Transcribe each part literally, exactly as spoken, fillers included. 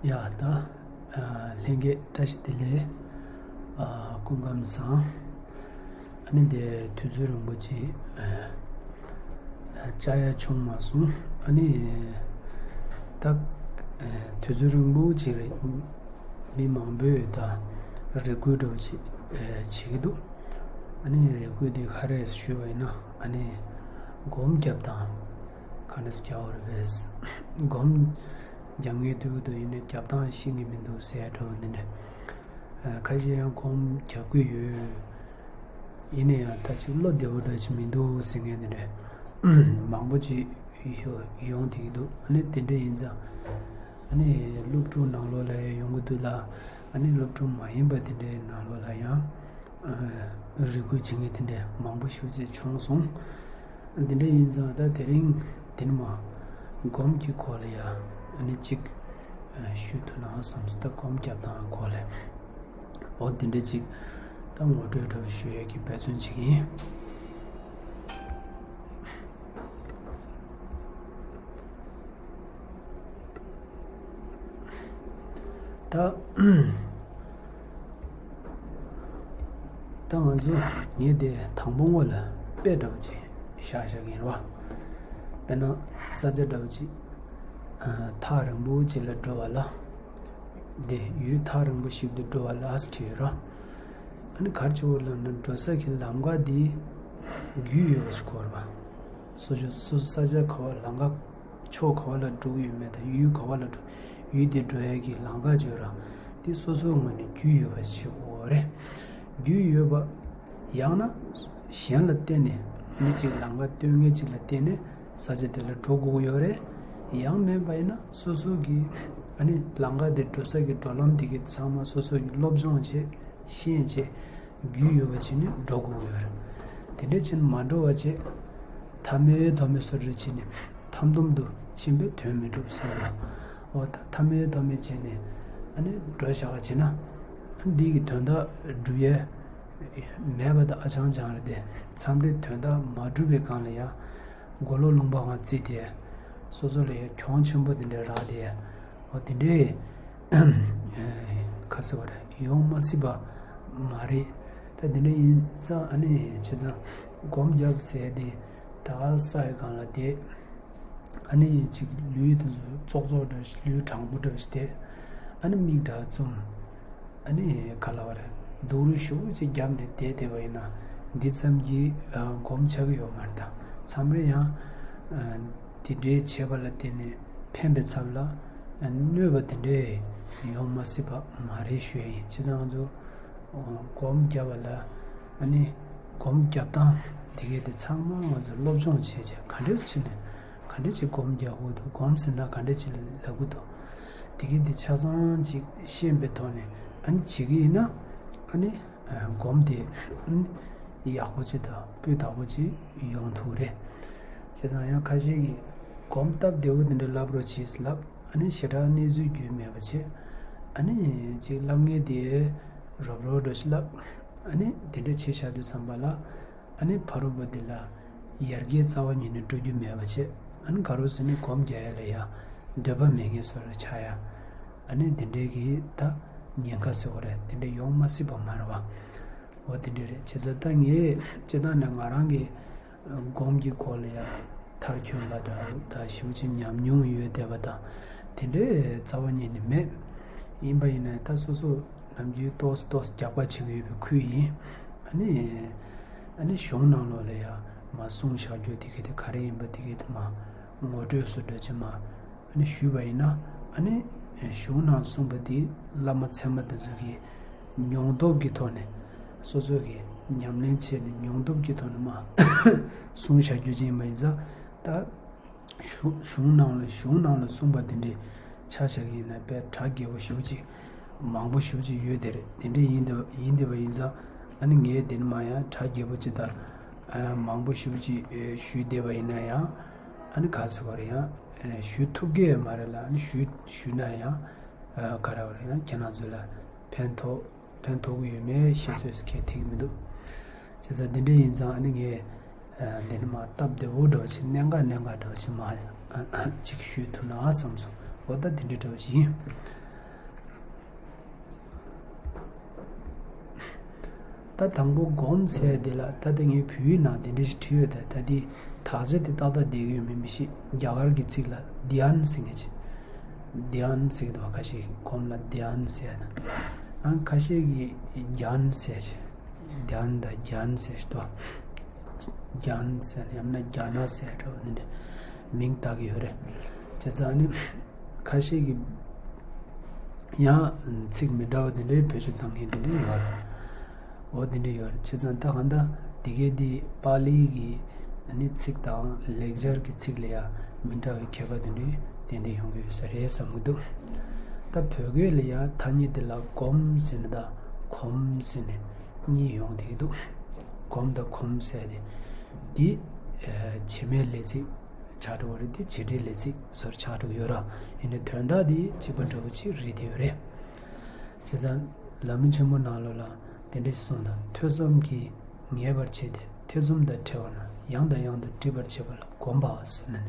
ཡ་ད། ཨ། ལྷན་རྒྱས་བཀྲ་ཤིས་བདེ་ལེགས། ཨ། སྐུ་ཁམས་བཟང་། ཨ་ནི་དེ་དུས་ཚོད་རིང་པོ་ཅིག་ཨ། ཨ། བཅར་ཡ་བྱུང་མ་སོང་། ཨ་ནི་ད། ཨ། དུས་ཚོད་རིང་པོ་ཅིག་རེད། མི་མང་པོས་ད་རེ་སྐུལ་འདྲ་པོ་ཅིག་ཨ། བྱེད་ཀྱི་འདུག་ཨ་ནི་རེ་སྐུལ་དེ་ག་རེ་ཞུས་པ་ཡིན་ན། ཨ་ནི་སྒོམ་རྒྱབ་སྟངས་ག་འདྲ་རྒྱག་དགོས་རེད་པས། སྒོམ་རྒྱབ་མཁན་དུས་དུས་ཡིན་ནའི་རྒྱབ་སྟངས་ཤེས་ཀྱི་མི་འདུག་ཟེར་འདྲ་པོ་འདི་འདྲ། ཨ། ཁ་ཤས་ཡང་སྒོམ་རྒྱབ་ཀྱི་ཡོད། ཡིན་ན་ཡང་ད་ཅིག་བློ་བདེ་པོ་འདྲ་ཅིག་མི་འདུག་ཟེར་མཁན་འདི་འདྲ་མང་པོ་ཅིག་ཡོང་བསྡད་ཀྱི་འདུག་ཨ་ནི་དེ་འདྲ་ཡིན་ཙང་། ཨ་ནི་སློབ་ཕྲུག་ནང་ལོགས་ལ་ཡང་ཡོང་གི་འདུག་ལ། ཨ་ནི་སློབ་ཕྲུག་མ་ཡིན་པ་དེ་འདྲའི་ནང་ལོགས་ལ་ཡང་ཨ། རེ་སྐུལ་བྱེད་མཁན་དེ་འདྲ་མང་པོ་ཞེ་ཅིག་བྱུང་སོང་། འདི་འདྲ་ཡིན་ཙང་ད་དེ་རིང་དེ་ནི་མ་སྒོམ་གྱི་སྐོར་ལ་ཡ་ཨ་ནི་གཅིག་ཨ། ཞུ་ཐུབ་ན་བསམ་སོང་། ད་སྒོམ་རྒྱབ་སྟངས་སྐོར་ལ། འོ་དེ་འདྲ་གཅིག་ད་ངོ་སྤྲོད་འདྲ་པོ་ཞུ་ཡས་ཀྱི་འབད་བརྩོན་བྱེད་ཀྱི་ཡིན། ད། ད་ང་ཚོ་ངས་དེ་དང་པོ་ངོ་ལ་དཔེ་འདྲ་པོ་ཅིག་བཞག་བཞག་གི་ཡིན་རོ། དཔེར་ན་ས་ཆ་འདྲ་པོ་ཅིག་ཨ། ཐག་རིང་པོ་ཅིག་ལ་འགྲོ་བ་ལ། དེ་ཡུལ་ཐག་རིང་པོ་ཞིག་ཏུ་འགྲོ་བ་ལ་ཟེར་བྲིས་ཡོད་རོ། ཨ་ནི་ག་རེ་བྱེད་དགོས་ལབ་ན་འགྲོ་ས་གི་ལམ་ཁ་དེ་རྒྱུས་ཡོད་པ་ཞིག་དགོས་རེད་པ། སོ་སོ་སོ་སོ་ས་ཆ་ག་བ་ལམ་ཁ་ཕྱོགས་ག་བ་ལ་འགྲོ་གི་ཡོད་མེད་དང་ཡུལ་ག་བ་ལ་འགྲོ། ཡུལ་དེ་འགྲོ་ཡས་ཀྱི་ལམ་ཁ་བརྗོད་ར། དེ་སོ་སོའི་ངོས་ནས་རྒྱུས་ཡོད་པ་ཞིག་དགོས་རེད། རྒྱུས་ཡོད་པ། ཡང་ན་གཞན་ལ་བརྟེན་ནས་མི་གཅིག་ལམ་ཁ་སྟོན་མཁན་གཅིག་ལ་བརྟེན་ནས་ས་ཆ་དེ་ལ་འགྲོ་དགོས་ཀྱི་ཡོད་རེད། ཡང་མིན་པ་ཡིན་ན་སོ་སོ་གི་ཨ་ནི་ལམ་ཁ་དེ་འགྲོ་ས་གི་འགྲོ་ལམ་དེ་གི་ཚང་མ་སོ་སོ་གི་སློབ་སྦྱོང་བྱས། ཤེས་བྱས། རྒྱུས་ཡོད་པ་བྱས་ནས་འགྲོ་དགོས་ཀྱི་ཡོད་རེད། དེ་འདྲ་བྱས་ནས་མ་འགྲོ་བ་བྱས། ཐ་མལ་ཐོག་མལ་སོ་རེ་བྱས་ནས་ཐམ་དོམ་དུ་ཕྱིན་པས་དོན་མི་འགྲུབ་ཟེར་བ། འོ་ད་ཐ་མལ་ཐོག་མལ་བྱས་ནས་ཨ་ནི་འགྲོ་བཞག་པ་བྱས་ན། ཨ་ནི་འདི་གི་དོན་དག་སྒྲུབ་ཡས་མེད་པ་དང་ཨ་ཅང་ཅང་རེད་དེ། མཚམས་རེ་དོན་དག་མ་འགྲུབ་པའི་སྒང་ལ་ཡང་མགོ་ལོག་ལུང་པ་སྒང་བརྩིས་ཏེ། སོ་སོ་ལ་ཡང་གྱོང་ཆེན་པོ་དེ་འདྲ་རག་སྟེ། འོ་དེ་འདྲའི་ཁ་གསལ་བ་རེད། ཡོང་མ་སྲིད་པ་མ་རེད། ད་དེ་འདྲ་ཡིན་ཙང་ཨ་ནི་བྱས་ཙང་སྒོམ་རྒྱབ་ཟེར་དེ་ད་ག་ས་ཡི་སྒང་ལ་བསྡད། ཨ་ནི་ཅིག་ལུས་དེ་ཚོ་ཙོག་ཙོག་འདྲ་ཞིག་ལུས་དྲང་པོ་འདྲ་ཞིག་བསྡད། ཨ་ནི་མིག་འདྲ་བཙུམ། ཨ་ནི་ག་ལབ་པ་རེད། སྡུག་རུས་ཞེ་པོ་ཅིག་བརྒྱབ་ནས་བསྡད་བསྡད་པ་ཡིན་ན་འདི་ཙམ་གྱིས་ཨ་སྒོམ་ཆགས་ཀྱི་ཡོད་མ་རེད་ད། མཚམས་རེ་ཡང་ཨ་དེ་འདྲའི་བྱས་པ་ལ་བརྟེན་ནས་ཕན་པའི་ཚབ་ལ་ཨ་གནོད་པ་དེ་འདྲའི་ཡོང་མ་སྲིད་པ་མ་རེད་ཞུ་ཡ་ཡིན། བྱས་ཙང་ང་ཚོ་ཨ་སྒོམ་བརྒྱབ་པ་ལ་ཨ་ནི་སྒོམ་བརྒྱབ་སྟངས་དེ་གས་དེ་ཚང་མ་ང་ཚོ་སློབ་སྦྱོང་བྱས་བྱས་ག་འདྲས་བྱས་ནས། ག་འདྲ་ཅིག་སྒོམ་རྒྱག་དགོས་འདུག་སྒོམ་ཟེར་ན་ག་འདྲ་ཅིག་ལབ་དགོས་འདུག་དེ་གི་འདི་ཆ་ཚང་ཅིག་ཤེས་པའི་ཐོག་ནས་ཨ་ནི་བྱེད་ཀྱི་ཡིན་ན། ཨ་ནི་སྒོམ་དེ་ཡག་པོ་ཅིག་དང་སྤུས་དག་པོ་ཅིག་ཡོང་ཐུབ་རེད། བྱས་ཙང་ཡང་ཁ་ཤས་ཀྱིས་སྒོམ་སྟབས་བདེ་པོ་དེ་འདྲ་ལབ་རོགས་བྱེད་ལབ། ཨ་ནི་ཞེ་དྲག་གནས་ཚུལ་རྒྱུས་མེད་པ་བྱེད། ཨ་ནི་ཅིག་ལབ་མཁན་དེ་རོབ་རོབ་འདྲ་ཞིག་ལབ། ཨ་ནི་དེ་འདྲ་བྱེད་བཞག་དུས་ཙམ་པ་ལ། ཨ་ནི་ཕ་རོལ་པོ་འདི་ལ་ཡར་རྒྱས་རྩ་བ་ཉིད་ནས་འགྲོ་རྒྱུ་མེད་པ་བྱས། ཨ་ནི་ག་རུ་ཟེར་ནས་སྒོམ་རྒྱག་ཡ་ལ་ཡ་འདོད་པ་མེད་མཁན་བཟོ་འདྲ་ཆགས་ཡ། ཨ་ནི་འདི་འདྲའི་གི་ད་ཉེན་ཁ་ཟེར་བ་རེད། དེ་འདྲ་ཡོང་མ་སྲིད་པ་མ་རེད་པ། འོ་དེ་འདྲ་རེད། བྱས་ཙང་ད་ངས་སྤྱིར་བཏང་ནས་ང་རང་གི་སྒོམ་གྱི་སྐོར་ལ་ཡ་མཐར་འཁྱོལ་བ་འདྲ་ད་ཞེ་པོ་ཅིག་ཉམས་མྱོང་ཡོད་བསྡད་པ་དང་དེ་འདྲའི་རྩ་བ་ཉིད་ནས་མེད། ཡིན་པ་ཡིན་ན་ད་སོ་སོ་ནམ་རྒྱུན་ཏོག་ཙམ་ཏོག་ཙམ་རྒྱག་པ་བྱེད་ཀྱི་ཡོད་པའི་ཁུལ་ཡིན། ཨ་ནི། ཨ་ནི་གཞུང་ནང་ལོགས་ལ་ཡ་མར་གསུངས་བཞག་རྒྱུ་དེ་ག་དེ་ག་རེ་ཡིན་པ་དེ་ག་དེ་མར་ངོ་སྤྲོད་བཟོ་འདྲ་ཅིག་མར་ཨ་ནི་ཞུས་པ་ཡིན་ན། ཨ་ནི་གཞུང་ནང་གསུངས་པ་དེ་བླ་མ་ཚད་མ་དེ་ཚོ་གི་མྱོང་སྟོབས་ཀྱི་ཐོག་ནས་སོ་སོ་གི་ཉམས་ལེན་བྱས་ནས་མྱོང་སྟོབས་ཀྱི་ཐོག་ནས་མར་གསུངས་བཞག་རྒྱུ་ཅིག་ཡིན་པ་ཡིན་ཙང་ད། གཞུང་གཞུང་ནང་ལ་གཞུང་ནང་ལ་གསུངས་པ་དེ་འདྲའི་ཆ་བཞག་གི་ཡིན་ན་དཔེ་གྲ་རྒྱས་པོ་ཞེ་པོ་ཅིག་མང་པོ་ཞེ་པོ་ཅིག་ཡོད་དེ་རེད། དེ་འདྲ་ཡིན་བསྡད་ཡིན་བསྡད་པ་ཡིན་ཙང་ཨ་ནི་ངས་དེ་ནས་མར་ཡང་གྲ་རྒྱས་པོ་ཅིག་དང་ཨ་མང་པོ་ཞེ་པོ་ཅིག་ཨེ་ཞུས་བསྡད་པ་ཡིན་ན་ཡང་ཨ་ནི་ག་ཟེར་བ་རེད། ཡང་ཨེ་ཞུ་ཐུབ་ཀྱི་མ་རེད་ལ། ཨ་ནི་ཞུ་ཞུས་ན་ཡང་ཨ་ག་རེ་བ་རེད། ཡང་ཁྱེད་རང་ཚོ་ལ་ཕན་ཐོགས། ཕན་ཐོགས་ཀྱི་ཡོད་མེད་བཤད་ཚོད་ཟེར་མཁན་ཐིག་མི་འདུག་བྱས་ཙང་འདི་འདྲ་ཡིན་ཙང་ཨ་ནི་ངས་ཨ་འདི་ནས་མར་སྟབས་བདེ་བོ་འདྲ་བོ་ཅིག་གནད་འགག་གནད་འགག་འདྲ་བོ་ཅིག་མར་ཨ་ཅིག་ཞུས་ཐུབ་ན་བསམ་སོང་། འོ་ད་འདི་འདྲ་འདྲ་བོ་ཅིག་ཡིན། ད་དང་པོ་སྒོམ་ཟེར་དེ་ལ་ད་ལྟ་ངས་བོད་ཡིག་ནང་དེ་འདྲ་ཞིག་བྲིས་ཡོད། ད་ད་དེ་དག་ཆ་དེ་ཏག་ཏག་བསྡད་ཀྱི་ཡོད་མེད་མི་ཤེས། རྒྱ་གར་གྱི་ཚིག་ལ་དྷྱཱན་ཟེར་མཁན་ཅིག་དྷྱཱན་ཟེར་གྱི་འདུག་བ། ཁ་ཤས་ཀྱིས་སྒོམ་ལ་དྷྱཱན་ཟེར་ན། ཨང་ཁ་ཤས་ཀྱིས་གྱཱན་ཟེར་ཅིག་དྷྱཱན་དང་གྱཱན་ཟེར་ཞིག་འདུག་བ། གྱཱན་ཟེར་ན་ཡང་ན་གྱཱ་ན་ཟེར་འདྲ་བ་འདི་འདྲ་མིང་བཏགས་ཀྱི་ཡོད་རེད། བྱས་ཙང་ནི་ཁ་ཤས་ཀྱིས་ཡང་ཚིག་མི་འདྲ་བ་འདི་འདྲའི་བེད་སྤྱོད་བཏང་མཁན་འདི་འདྲ་ཡོད་རེད། འོ་དེ་འདྲ་ཡོད་རེད། བྱས་ཙང་ད་གང་ལྟར་དེ་གའི་དེ་པཱ་ལིའི་གི་ཨ་ནི་ཚིག་དང་ལེགས་སྦྱར་གྱི་ཚིག་ལ་ཡང་མི་འདྲ་བའི་ཁྱད་པར་དེ་འདྲ་ཏན་ཏན་ཡོང་གི་ཡོད་ས་རེད་བསམ་གྱི་འདུག་ད་བོད་སྐད་ལ་ཡང་ཐ་སྙད་དེ་ལ་སྒོམ་ཟེར་ནས་དང་གོམས་ཟེར་ནས་གཉིས་ཡོང་བསྡད་ཀྱི་འདུག་སྒོམ་དང་གོམས་ཟེར་དེ་འདི་ཨ་བྱེད་མེད་ལས་ཚིག་ཆགས་འགྲོ་བ་རེད། དེ་བྱེད་འབྲེལ་ལས་ཚིག་སོགས་ཆགས་འགྲོ་གི་ཡོད་ར། ཡིན་ནའི་དོན་དག་དེ་གཅིག་པ་འདྲ་བོ་ཅིག་རེད་དེ་ཡོད་རེད། བྱས་ཙང་ལམ་རིམ་ཆེན་མོ་ནང་ལོགས་ལ་དེ་འདྲ་གསུངས་དང་། ཐོས་བསམ་གྱིས་ངེས་པར་བྱས་ཏེ། ཐེ་ཚོམ་དང་བྲལ་བ་ན། ཡང་དང་ཡང་དུ་སྒྲིབ་པར་བྱེད་པ་ལ་སྒོམ་པ་ཟེར་ནས་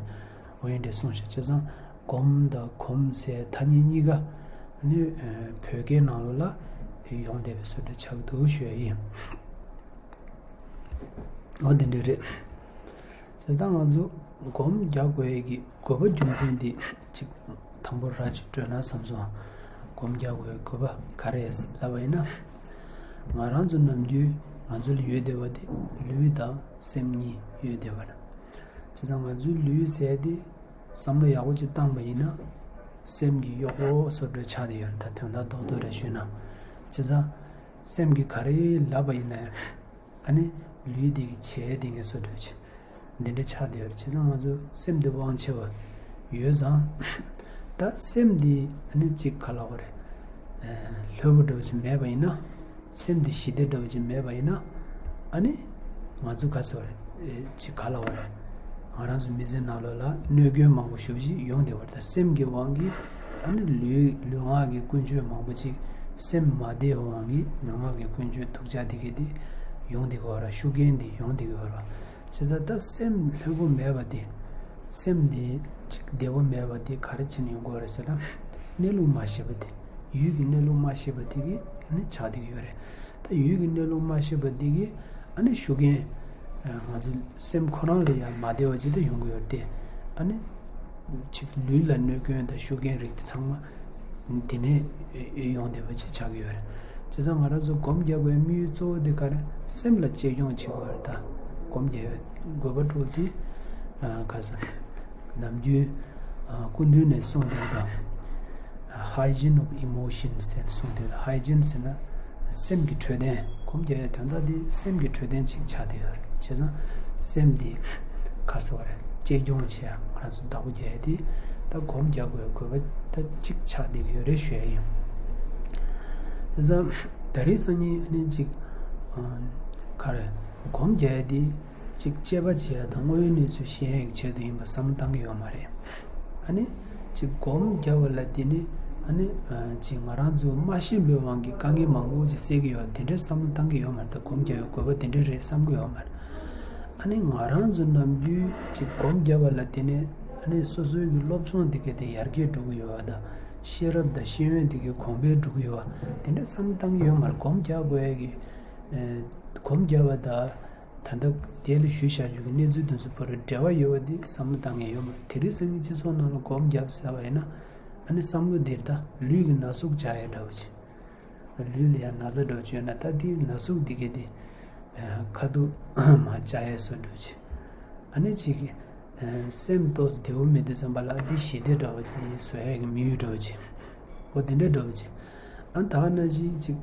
འོ་ཡིན་འདྲ་གསུངས་ཤག་བྱས་ཙང་སྒོམ་དང་གོམས་ཟེར་ཐ་སྙད་གཉིས་ཀ་ནི་བོད་སྐད་ནང་ལོགས་ལ་ཡོང་བསྡད་པའི་བཟོ་འདྲ་ཆགས་འདུག་ཞུ་ཡ་ཡིན། འོ་དེ་འདྲ་རེད། བྱས་ཙང་ང་ཚོ་སྒོམ་རྒྱག་དགོས་ཡས་ཀྱི་དགོས་པ་རྒྱུ་མཚན་འདི་གཅིག་དང་པོ་ར་ཅིག་སྤྲོད་ན་བསམ་སོང་། སྒོམ་རྒྱག་དགོས་ཡས་དགོས་པ་ག་རེ་ལབ་པ་ཡིན་ན། ང་རང་ཚོ་ནམ་རྒྱུན་ང་ཚོ་ལ་ཡོད་བསྡད་པ་དེ་ལུས་དང་སེམས་གཉིས་ཡོད་བསྡད་པ་རེད། བྱས་ཙང་ང་ཚོའི་ལུས་ཟེར་དེ་བསམ་བློ་ཡག་པོ་ཅིག་བཏང་པ་ཡིན་ན་སེམས་ཀྱི་གཡོག་པོ་བཟོ་འདྲ་ཆགས་བསྡད་ཡོད་རེད། ད་དོན་དག་རྡོག་རྡོག་རེ་ཞུས་ན། བྱས་ཙང་སེམས་ཀྱིས་ག་རེ་ལབ་པ་ཡིན་ན་ཡང་། ཨ་ནི་ལུས་འདི་གི་བྱས་དེ་ངས་བཟོ་འདྲ་ཅིག་འདི་འདྲ་ཆགས་བསྡད་ཡོད་རེད། བྱས་ཙང་ང་ཚོ་སེམས་འདི་དབང་ཆེ་བ་ཡོད་ཙང་། ད་སེམས་འདི་ཨ་ནི་ཅིག་ག་ལབ་དགོས་རེད། ཨ་ལྷོད་པོ་འདྲ་བོ་ཅིག་མེད་པ་ཡིན་ན། སེམས་འདི་ཞི་བདེ་འདྲ་བོ་ཅིག་མེད་པ་ཡིན་ན། ཨ་ནི་ང་ཚོ་ག་ཚོད་རེད། ཨེ་ཅིག་ག་ལབ་དགོས་རེད། ང་རང་ཚོ་མི་ཚེ་ནང་ལོགས་ལ་གནོད་སྐྱོན་མང་པོ་ཞེ་པོ་ཅིག་ཡོང་བསྡད་པ་རེད། ད་སེམས་ཀྱི་དབང་གིས་ཨ་ནི་ལུས་ལུས་ངག་གི་ཀུན་སྤྱོད་མང་པོ་ཅིག་སེམས་མ་བདེ་བའི་དབང་གིས་ལུས་ངག་གི་ཀུན་སྤྱོད་སྡུག་ཅག་དེ་གས་དེ་ཡོང་བསྡད་ཀྱི་ཡོད་རེད། ཤུགས་རྐྱེན་དེ་ཡོང་བསྡད་ཀྱི་ཡོད་རེད། བྱས་ཙང་ད་སེམས་ལྷོད་པོ་མེད་པ་དེ། སེམས་དེ་ཅིག་བདེ་པོ་མེད་པ་དེ་ག་རེ་བྱས་ནས་ཡོང་གི་ཡོད་རེད་ཟེར་ན། གནས་ལུགས་མ་ཤེས་པ་དེ། ཡུལ་གྱི་གནས་ལུགས་མ་ཤེས་པ་དེ་གིས་ནི་ཆགས་བསྡད་ཀྱི་ཡོད་རེད། ད་ཡུལ་གྱི་གནས་ལུགས་མ་ཤེས་པ་འདི་གིས་ཨ་ནི་ཤུགས་རྐྱེན། ཨ་ང་ཚོ་སེམས་ཁོ་རང་ལ་ཡང་མ་བདེ་བ་ཅིག་ད་ཡོང་གི་ཡོད་དེ། ཨ་ནི་ཅིག་ལུས་ལ་གནོད་སྐྱོན་དང་ཤུགས་རྐྱེན་རིགས་དེ་ཚང་མ་དེ་ནས་ཡོང་བསྡད་པ་ཅིག་ཆགས་ཀྱི་ཡོད་རེད། བྱས་ཙང་ང་རང་ཚོ་སྒོམ་རྒྱག་དགོས་པའི་དམིགས་ཡུལ་གཙོ་བོ་དེ་ག་རེ། སེམས་ལ་གཅེས་སྐྱོང་བྱེད་དགོས་རེད། ད་སྒོམ་རྒྱག་པའི་དགོས་པ་གཙོ་བོ་དེ་ཨ་ག་ས་ནམ་རྒྱུན་ཨ་སྐུ་མདུན་ནས་གསུངས་བསྡད་པ་དང་། Hygiene of emotions ཟེར་གསུངས་དེ་ལ། Hygiene ཟེར་ན་སེམས་ཀྱི་འཕྲོད་བསྟེན། སྒོམ་རྒྱག་ཡའི་དོན་དག་འདི་སེམས་ཀྱི་འཕྲོད་བསྟེན་ཅིག་ཆགས་བསྡད་ཡོད་རེད། བྱས་ཙང་སེམས་འདི་ག་ཟེར་བ་རེད། གཅེས་སྐྱོང་བྱེད་ཡ། ང་རང་ཚོ་བདག་པོ་རྒྱག་ཡ་དེ་ད་སྒོམ་རྒྱག་དགོས་དགོས་པ་ད་ཅིག་ཆགས་བསྡད་ཀྱི་ཡོད་རེད་ཞུ་ཡ་ཡིན། བྱས་ཙང་ད་རེས་སང་ཉིན་ཨ་ནི་ཅིག་ཨ་ག་རེ། སྒོམ་རྒྱག་ཡ་དེ་ཅིག་དཔྱད་པ་བྱེད་ཡ་དང་དངོས་ཡོད་གནས་ཚུལ་ཤེས་ཡ་གི་ཆེད་དུ་ཡིན་པ་བསམ་བློ་བཏང་གི་ཡོད་མ་རེད། ཨ་ནི་ཅིག་སྒོམ་རྒྱབ་པ་ལ་དེ་ནི་ཨ་ནི་ཅིག་ང་རང་ཚོ་མ་ཤེས་པའི་དབང་གིས་དཀའ་ངལ་མང་པོ་ཅིག་སེལ་གྱི་ཡོད། དེ་འདྲའི་བསམ་བློ་བཏང་གི་ཡོད་མ་རེད། ད་སྒོམ་རྒྱབ་པའི་དགོས་པ་དེ་འདྲ་རེད་བསམ་གྱི་ཡོད་མ་རེད། ཨ་ནི་ང་རང་ཚོ་ནམ་རྒྱུན་ཅིག་སྒོམ་རྒྱབ་པ་ལ་དེ་ནི་ཨ་ནི་སོ་སོའི་གི་སློབ་སྦྱོང་དེ་ག་དེ་ཡར་རྒྱས་འགྲོ་གི་ཡོད་པ་དང་། ཤེས་རབ་དང་ཤེས་ཡོན་དེ་ག་གོང་འཕེལ་འགྲོ་གི་ཡོད་པ་དེ་འདྲ་བསམ་བློ་བཏང་གི་ཡོད་མ་རེད། སྒོམ་རྒྱག་དགོས་ཡ་གི་སྒོམ་རྒྱབ་པ་དང་། ད་ལྟ་དེ་ལ་ཞུས་བཞག་རྒྱུ་གི་གནས་ཚུལ་དེ་ཚོ་བར་འབྲེལ་བ་ཡོད་པ་འདི་བསམ་བློ་བཏང་མཁན་ཡོད་མ་རེད། དེ་རིང་སང་ཉིན་སྤྱི་ཚོགས་ནང་ལ་སྒོམ་རྒྱབ་ཟེར་བ་ཡིན་ན། ཨ་ནི་བསམ་བློ་འདིར་ད་ལུས་ཀྱི་ན་ཟུག་བྱ་ཡ་འདྲ་བོ་ཅིག་ལུས་ལ་ཡང་ན་ཚ་འདྲ་བོ་ཅིག་ཡོད་ན། ད་འདི་ན་ཟུག་འདི་གས་འདི་ཁ་ཐུག་མར་བཅག་ཡ་བཟོ་འདྲ་བོ་ཅིག་ཨ་ནི་ཅིག་གི་སེམས་ཏོག་ཙམ་བདེ་པོ་མེད་དུས་ཙམ་པ་ལ་འདི་ཞི་བདེ་འདྲ་བོ་ཅིག་བཟོ་ཡ་གི་དམིགས་ཡུལ་འདྲ་བོ་ཅིག་འོ་དེ་འདྲ་འདྲ་བོ་ཅིག་ཨ་ད་ག་ནང་བཞིན་ཅིག་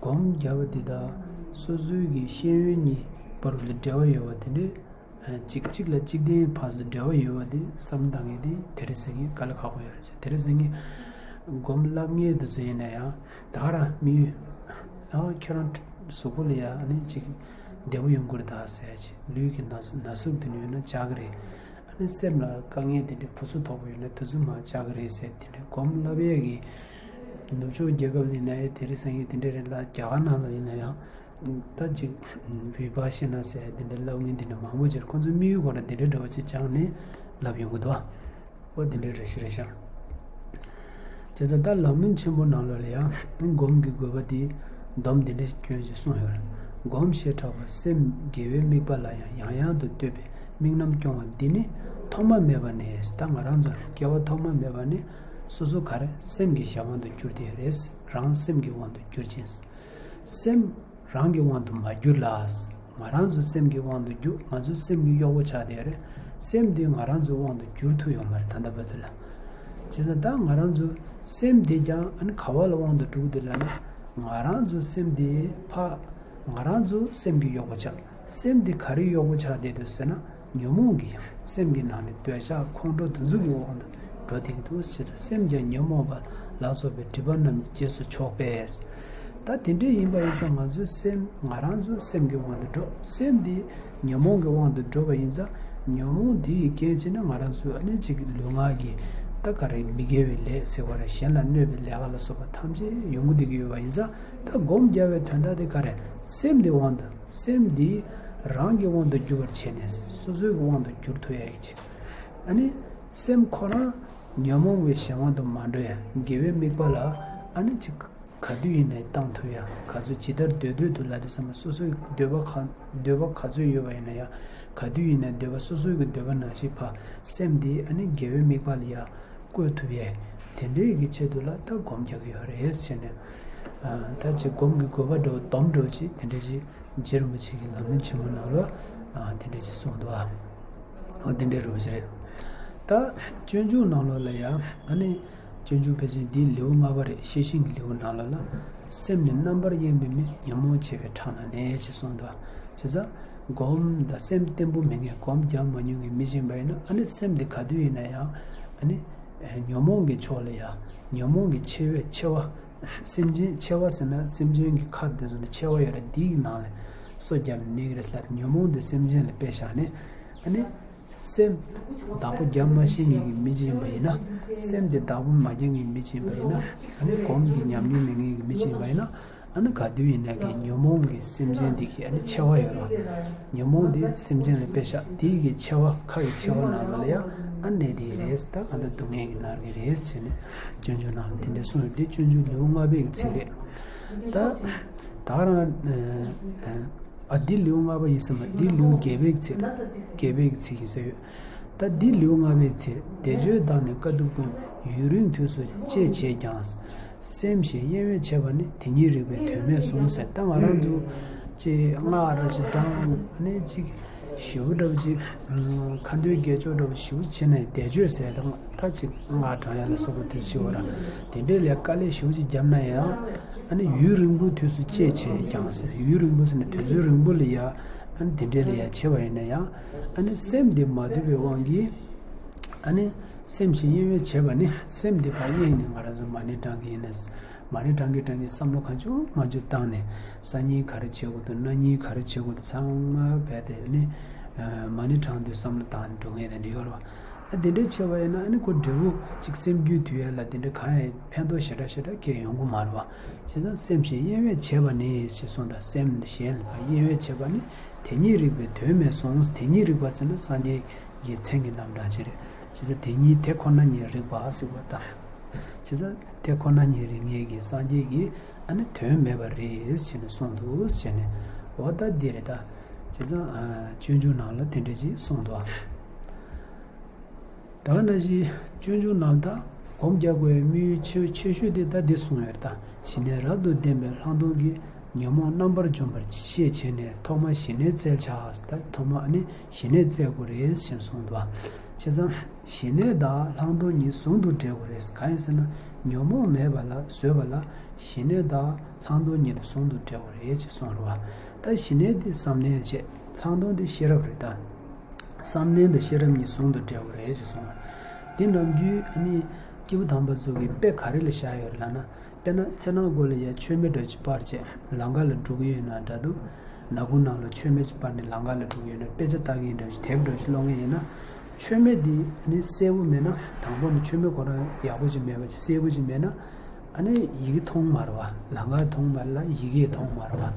སྒོམ་རྒྱབ་པ་འདི་དང་སོ་སོའི་གི་ཤེས་ཡོན་གཉིས་བར་ལ་འབྲེལ་བ་ཡོད་པ་དེ་འདྲས། ཅིག་གཅིག་ལ་གཅིག་བརྟེན་ཕར་ཚུར་འབྲེལ་བ་ཡོད་པ་དེ་བསམ་བློ་བཏང་མཁན་དེ་དེ་རིང་སང་ཉིན་དཀའ་ལས་ཁག་པོ་ཡོད་རེད། དེ་རིང་སང་ཉིན་སྒོམ་བསླབ་མཁན་དེ་ཚོ་ཡིན་ན་ཡང་ད་ག་རང་དམིགས་ཡུལ་ཨ་ཁྱོད་རང་གཟུགས་པོ་ལ་ཡང་ཨ་ནི་ཅིག་བདེ་པོ་ཡོང་གི་རེད་ད་ཟེར་ཅིག་ལུས་ཀྱི་ན་ན་ཟུག་དེ་འདྲ་ཡོད་ན་བཅག་གི་རེད། ཨ་ནི་སེམས་ལ་དཀའ་ངལ་དེ་འདྲའི་ཕུ་སུ་དོག་པོ་ཡོད་ན་དེ་ཚོ་མར་བཅག་གི་རེད་ཟེར། དེ་འདྲའི་སྒོམ་བསླབ་ཡས་ཀྱི་ནུབ་ཕྱོགས་རྒྱལ་ཁབ་ལ་ཡིན་ན་ཡང་དེ་རིང་སང་ཉིན་དེ་འདྲ་རེད་ལ། རྒྱ་གར་ནང་ལ་ཡིན་ན་ཡང་ད་ཅིག་བི་པ་ཤི་ན་ཟེར་དེ་འདྲ་བསླབ་མཁན་དེ་འདྲ་མང་པོ་ཅིག་ཁོང་ཚོའི་དམིགས་ཡུལ་ཁོ་རང་དེ་འདྲ་འདྲ་བོ་ཅིག་བཅངས་ནས་བསླབ་ཡོང་གི་འདུག་བ། འོ་དེ་འདྲ་རེད་ཤག་རེད་ཤག་བྱས་ཙང་ད་ལམ་རིམ་ཆེན་པོ་ནང་ལོགས་ལ་ཡང་སྒོམ་གྱི་དགོས་པ་དེ་སྡོམ་དེ་འདྲ་སྐྱོན་ཞིག་གསུངས་ཡོད་རེད། སྒོམ་ཞེས་གྲགས་པ་སེམས་དགེ་བའི་དམིགས་པ་ལ་ཡང་ཡང་དུ་ལྟོས་པའི་དམིགས་རྣམ་སྐྱོང་བ་འདི་ནི་ཐོག་མ་མེད་པ་ནས། ད་ང་རང་ཚོ་སྐྱེ་བ་ཐོག་མ་མེད་པ་ནས་སོ་སོ་ག་རེ་སེམས་ཀྱི་གཞན་དབང་དུ་གྱུར་ཏེ་རེད། རང་སེམས་ཀྱི་དབང་དུ་གྱུར་ཅིང་། སེམས་རང་གི་དབང་དུ་མ་གྱུར་ལ། ང་རང་ཚོ་སེམས་ཀྱི་དབང་དུ་གྱུར། ང་ཚོ་སེམས་ཀྱི་གཡོག་པོ་ཆགས་བསྡད་རེད། སེམས་འདི་ང་རང་ཚོའི་དབང་དུ་གྱུར་ཐུབ་ཡོད་མ་རེད། ད་ལྟ་བར་དུ་ལ། བྱས་ཙང་ད་ང་རང་ཚོ་སེམས་འདི་ཀྱང་ཨ་ནི་ག་བ་ལ་དབང་དུ་འགྲོ་གི་འདུག་ལབ་ན། ང་རང་ཚོ་སེམས་འདི་ཕ། ང་རང་ཚོ་སེམས་ཀྱི་གཡོག་པོ་ཆགས། སེམས་འདི་ག་རེའི་གཡོག་པོ་ཆགས་བསྡད་འདུག་ཟེར་ན། ཉོན་མོངས་ཀྱི་སེམས་ཀྱི་ནང་ནས་འདོད་ཆགས་ཁོང་ཁྲོ་དེ་ཚོ་གི་དབང་དུ་འགྲོ་བསྡད་ཀྱི་འདུག། བྱས་ཙང་སེམས་ཀྱང་ཉོན་མོངས་པ་ལ་སོགས་པའི་སྒྲིབ་པ་རྣམས་ཀྱི་རྗེས་སུ་ཕྱོགས་པས། ད་དེ་འདྲ་ཡིན་པ་ཡིན་ཙང་ང་ཚོའི་སེམས། ང་རང་ཚོའི་སེམས་ཀྱི་དབང་དུ་འགྲོ། སེམས་འདི་ཉོན་མོངས་ཀྱི་དབང་དུ་འགྲོ་བ་ཡིན་ཙང་། ཉོན་མོངས་འདི་ཡི་རྐྱེན་བྱས་ནས་ང་རང་ཚོའི་ཨ་ནི་གཅིག་ལུས་ངག་གི་ད་ག་རེ་མི་དགེ་བའི་ལས་ཟེར་བ་རེད། གཞན་ལ་གནོད་པའི་ལས་ཀ་ལ་སོགས་པ་ཐམས་ཅད་ཡོང་གི་བསྡད་ཀྱི་ཡོད་པ་ཡིན་ཙང་། ད་སྒོམ་རྒྱག་པའི་དོན་དག་དེ་ག་རེ། སེམས་འདི་དབང་དུ། སེམས་འདི་རང་གི་དབང་དུ་འགྱུར་བར་བྱས་ནས་སོ་སོའི་དབང་དུ་འགྱུར་ཐུབ་ཡ་ཡིན་ཅིག། ཨ་ནི་སེམས་ཁོ་རང་ཉོན་མོངས་པའི་གཞན་དབང་དུ་མ་འགྲོ་ཡ། དགེ་བའི་དམིགས་པ་ལ་ཨ་ནི་ཅིག་ག་དུས་ཡིན་ནའི་བཏང་ཐུབ་ཡ། ག་ཚོད་ཇི་ལྟར་འདོད་འདོད་དུ་ལ་དེ་བསམ་པ། སོ་སོའི་འདོད་པ་ག་འདོད་པ་ག་ཚོད་ཡོད་པ་ཡིན་ན་ཡང་། ག་དུས་ཡིན་ནའི་འདོད་པ་སོ་སོའི་གི་འདོད་པ་ནང་བཞིན་ཕ་སེམས་འདི་ཨ་ནི་དགེ་བའི་དམིགས་པ་ལ་ཡ་བཀོད་ཐུབ་ཡས། དེ་འདྲའི་གི་ཆེད་དུ་ལ་ད་སྒོམ་རྒྱག་གི་ཡོད་རེད་ཟེར་ནས། ཨ། ད་ཅིག་སྒོམ་གྱི་དགོས་པ་འདྲ་བོ་སྡོམ་འདྲ་བོ་ཅིག་དེ་འདྲ་ཅིག་རྗེ་རིན་པོ་ཆེ་གི་ལམ་རིམ་ཆེན་མོ་ནང་ལ། ཨ། དེ་འདྲ་ཅིག་གསུངས་འདུག། ཨ། འོ་དེ་འདྲའི་རུ་ཞིག་རེད། ད་སྤྱོད་འཇུག་ནང་ལོགས་ལ་ཡང་ཨ་ནི་སྤྱོད་འཇུག་ཕལ་ཆེར་འདིའི་ལེའུ་ལྔ་པ་རེད། ཤེས་བཞིན་གྱི་ལེའུ་ནང་ལོགས་ལ། སེམས་ནི་རྣམ་པར་གཡེང་བའི་མི། ཉོན་མོངས་ཆེ་བའི་ཁྲག་ན་གནས། ཅེས་གསུངས་འདུག། བྱས་ཙང་སྒོམ་དང་སེམས་བརྟན་པོ་མེད་མཁན། སྒོམ་རྒྱག་མ་མྱོང་མཁན་མི་ཅིག་ཡིན་པ་ཡིན་ན། ཨ་ནི་སེམས་འདི་ག་དུས་ཡིན་ན་ཡང་ཨ་ནི་ཉོན་མོངས་ཀྱི་ཕྱོགས་ལ་ཡ། ཉོན་མོངས་ཀྱི་ཆེ་བའི་ཆེ་བ། སེམས་ཅན་ཆེ་བ་ཟེར་ན་སེམས་ཅན་གྱི་ཁ་དེ་ཚོ་ནི་ཆེ་བ་ཡོད་རེད། འདིའི་ནང་ལ་སོ་བརྒྱབ་ནས་གནས་ཀྱི་རེད་ལ། ཉོན་མོངས་འདི་སེམས་ཅན་ལ་དཔེ་བཞག་ནས་ཨ་ནི། སེམས་བདག་པོ་རྒྱབ་མ་ཤེས་མཁན་གྱི་མི་ཅིག་ཡིན་པ་ཡིན་ན། སེམས་དེ་བདག་པོ་མ་རྒྱབ་མཁན་མི་ཅིག་ཡིན་པ་ཡིན་ན། ཨ་ནི་སྒོམ་གྱི་ཉམས་མྱོང་མེད་མཁན་གྱི་མི་ཅིག་ཡིན་པ་ཡིན་ན། ཨ་ནི་ག་དུས་ཡིན་ན་གི་ཉོན་མོངས་ཀྱི་སེམས་ཅན་འདི་གི་ཨ་ནི་ཆེ་བ་ཡོད་རེད། ཉོན་མོངས་འདི་སེམས་ཅན་ལ་དཔེ་བཞག། འདི་གི་ཆེ་བ། ཁ་གི་ཆེ་བ་ནང་ལོགས་ལ་ཡ་ཨ་གནས་དེ་རེད། ད་ག་འདྲ་སྡུག་བསྔལ་གྱིས་མནར་གི་རེད་ཟེར་ནས་སྤྱོད་འཇུག་ནང་ལ་དེ་འདྲ་གསུངས་ཡོད། འདི་སྤྱོད་འཇུག་ལེའུ་ལྔ་པའི་གི་ཚིག་རེད། ད་ད་རང་ཨ། ཨ། འདི་ལེའུ་ལྔ་པ་ཡིན་ས་མ། འདི་ལེའུ་བརྒྱད་པའི་ཚིག། བརྒྱད་པའི་ཚིག་ཡིན་ས་ཡོད། ད་འདི་ལེའུ་ལྔ་པའི་ཚིག། བཟླས་བརྗོད་དང་ནི་དཀའ་ཐུབ་ཀུན། ཡུན་རིང་དུས་སུ་སྤྱད་བྱས་ཀྱང་། སེམས་ཤིང་གཡེང་བས་བྱས་པ་ནི། དེ་ཉིད་རིགས་པས་དོན་མེད་གསུངས་ཟེར། ད་ང་རང་ཚོ་ཅིག་སྔགས་འདྲ་ཅིག་བགྲངས་ནས་ཅིག་ཞེ་པོ་འདྲ་བོ་ཅིག། ཁ་འདོན་དགེ་སྦྱོར་འདྲ་བོ་ཞེ་པོ་བྱས་ནས། བཟླས་བརྗོད་ཟེར་དང་ད་ཅིག་སྔགས་བགྲང་ཡ་ལ་སོགས་པ་དེ་ཞེ་པོ་ར། དེ་འདྲའི་ལས་དཀའ་ལས་ཞེ་པོ་ཅིག་བརྒྱབ་ན་ཡང་། ཨ་ནི་ཡུན་རིང་པོའི་དུས་སུ་སྤྱད་བྱས་ཀྱང་ཟེར། ཡུན་རིང་པོ་ཟེར་ན་དུས་ཚོད་རིང་པོ་ལ་ཡ། ཨ་ནི་དེ་འདྲའི་ལ་ཡ་བྱས་པ་ཡིན་ན་ཡང་། ཨ་ནི་སེམས་འདི་མ་དུལ་བའི་དབང་གིས། ཨ་ནི་སེམས་ཤིང་གཡེང་བས་བྱས་པ་ནི། སེམས་འདི་ཕར་གཡེང་ནས་ང་རང་ཚོ་མ་ཎི་བགྲང་གི་ཡིན་ན། མ་ཎི་བགྲང་གི་བགྲང་གི་བསམ་བློ་གང་བྱུང་མང་བྱུང་བཏང་ནས། སང་ཉིན་ག་རེ་བྱེད་དགོས་འདུག། གནངས་ཉིན་ག་རེ་བྱེད་དགོས་འདུག། ཚང་མ་རྦད་དེ་ནི་མ་ཎི་བགྲང་དུས་བསམ་བློ་བཏང་ནས་འགྲོ་མཁན་དེ་འདྲ་ཡོད་རེད་བ། ཨ། དེ་འདྲ་བྱས་པ་ཡིན་ན་ཨ་ནི་ཁོ་འབྲས་བུ་གཅིག་སེམས་རྒྱུད་དུལ་ཡ་ལ་དེ་འདྲ་གང་ཡང་ཕན་ཐོགས་ཞེ་དྲག་ཞེ་དྲག་གང་ཡང་ཡོང་གི་མ་རེད་བ། བྱས་ཙང་སེམས་ཤིང་གཡེང་བས་བྱས་པ་ནི་ཞེས་གསུངས་དང་། སེམས་ཤིང་གཡེང་བས་བྱས་པ་ནི། དེ་ཉིད་རིགས་པས་དོན་མེད་གསུངས། དེ་ཉིད་རིགས་པ་ཟེར་ན་སངས་རྒྱས་ཀྱི་མཚན་གྱི་རྣམ་གྲངས་ཅིག་རེད། བྱས་ཙང་དེ་ཉིད་དེ་ཁོ་ན་ཉིད་རིགས་པ་ཟེར་བ་དང་། བྱས་ཙང་དེ་ཁོ་ན་ཉིད་རིགས་ངེས་ཀྱི་སངས་རྒྱས་ཀྱིས་ཨ་ནི་དོན་མེད་པ་རེད་ཟེར་ནས་གསུངས་འདུག་ཟེར་ནས། འོ་ད་འདི་རེད་ད། བྱས་ཙང་ཨ། སྤྱོད་འཇུག་ནང་ལ་དེ་འདྲ་ཅིག་གསུངས་འདུག་ཨ། ད་ནང་བཞིན་སྤྱོད་འཇུག་ནང་ད་སྒོམ་རྒྱག་དགོས་པའི་དམིགས་ཡུལ་ཆེ་ཆེ་ཤོས་དེ་ད་འདི་གསུངས་ཡོད་རེད་ད། ཞི་གནས་རབ་ཏུ་ལྡན་པའི་ལྷག་མཐོང་གིས། ཉོན་མོངས་རྣམ་པར་འཇོམས་པར་ཤེས་བྱས་ནས། ཐོག་མར་ཞི་གནས་བཙལ་བྱ། ད་ཐོག་མ་ཨ་ནི་ཞི་གནས་བཙལ་དགོས་རེད་ཟེར་གསུངས་འདུག་བ། བྱས་ཙང་ཞི་གནས་དང་ལྷག་མཐོང་གཉིས་ཟུང་དུ་འབྲེལ་དགོས་རེད། གང་ཡིན་ཟེར་ན་ཉོན་མོངས་མེད་པ་ལ་བཟོད་པ་ལ་ཞི་གནས་དང་ལྷག་མཐོང་གཉིས་དེ་ཟུང་དུ་འབྲེལ་དགོས་རེད་ཅེས་གསུངས་རེད་བ། ད་ཞི་གནས་དེ་བསམ་གཏན་བྱས། ལྷག་མཐོང་དེ་ཤེས་རབ་རེད་ད། བསམ་གཏན་དང་ཤེས་རབ་གཉིས་ཟུང་དུ་འབྲེལ་དགོས་རེད་ཅེས་གསུངས་རེད། འདི་ནམ་རྒྱུན་ཨ་ནི་སྐྱེས་བུ་དམ་པ་ཚོ་གིས་དཔེ་ག་རེ་ལ་བཞག་ཡོད་རེད་ལབ་ན། དཔེར་ན་ཚེ་ནང་སྒོ་ལ་ཡ་མཆོད་མེ་འདྲ་ཅིག་སྤར་བྱས་ལམ་ཁ་ལ་འགྲོ་གི་ཡོད་ན་འདྲ་འདུག། ནག་ཁུང་ནང་ལ་མཆོད་མེ་ཅིག་སྤར་ནས་ལམ་ཁ་ལ་འགྲོ་གི་ཡོད་ན། དཔེ་ཆ་ལྟ་གི་ཡིན་འདྲ་ཅིག། དེབ་འདྲ་ཅིག་ཀློག་མཁན་ཡིན་ན། མཆོད་མེ་འདི་ནི་གསལ་པོ་མེད་ན། དང་པོ་ནི་མཆོད་མེ་ཁོ་རང་ཡག་པོ་ཅིག་མེད་པ་ཅིག། གསལ་པོ་ཅིག་མེད་ན། ཨ་ནི་ཡི་གེ་མཐོང་མ་རེད་བ། ལམ་ཁ་མཐོང་མ་རེད་ལ་ཡི་གེ་མཐོང་མ་རེད་བ།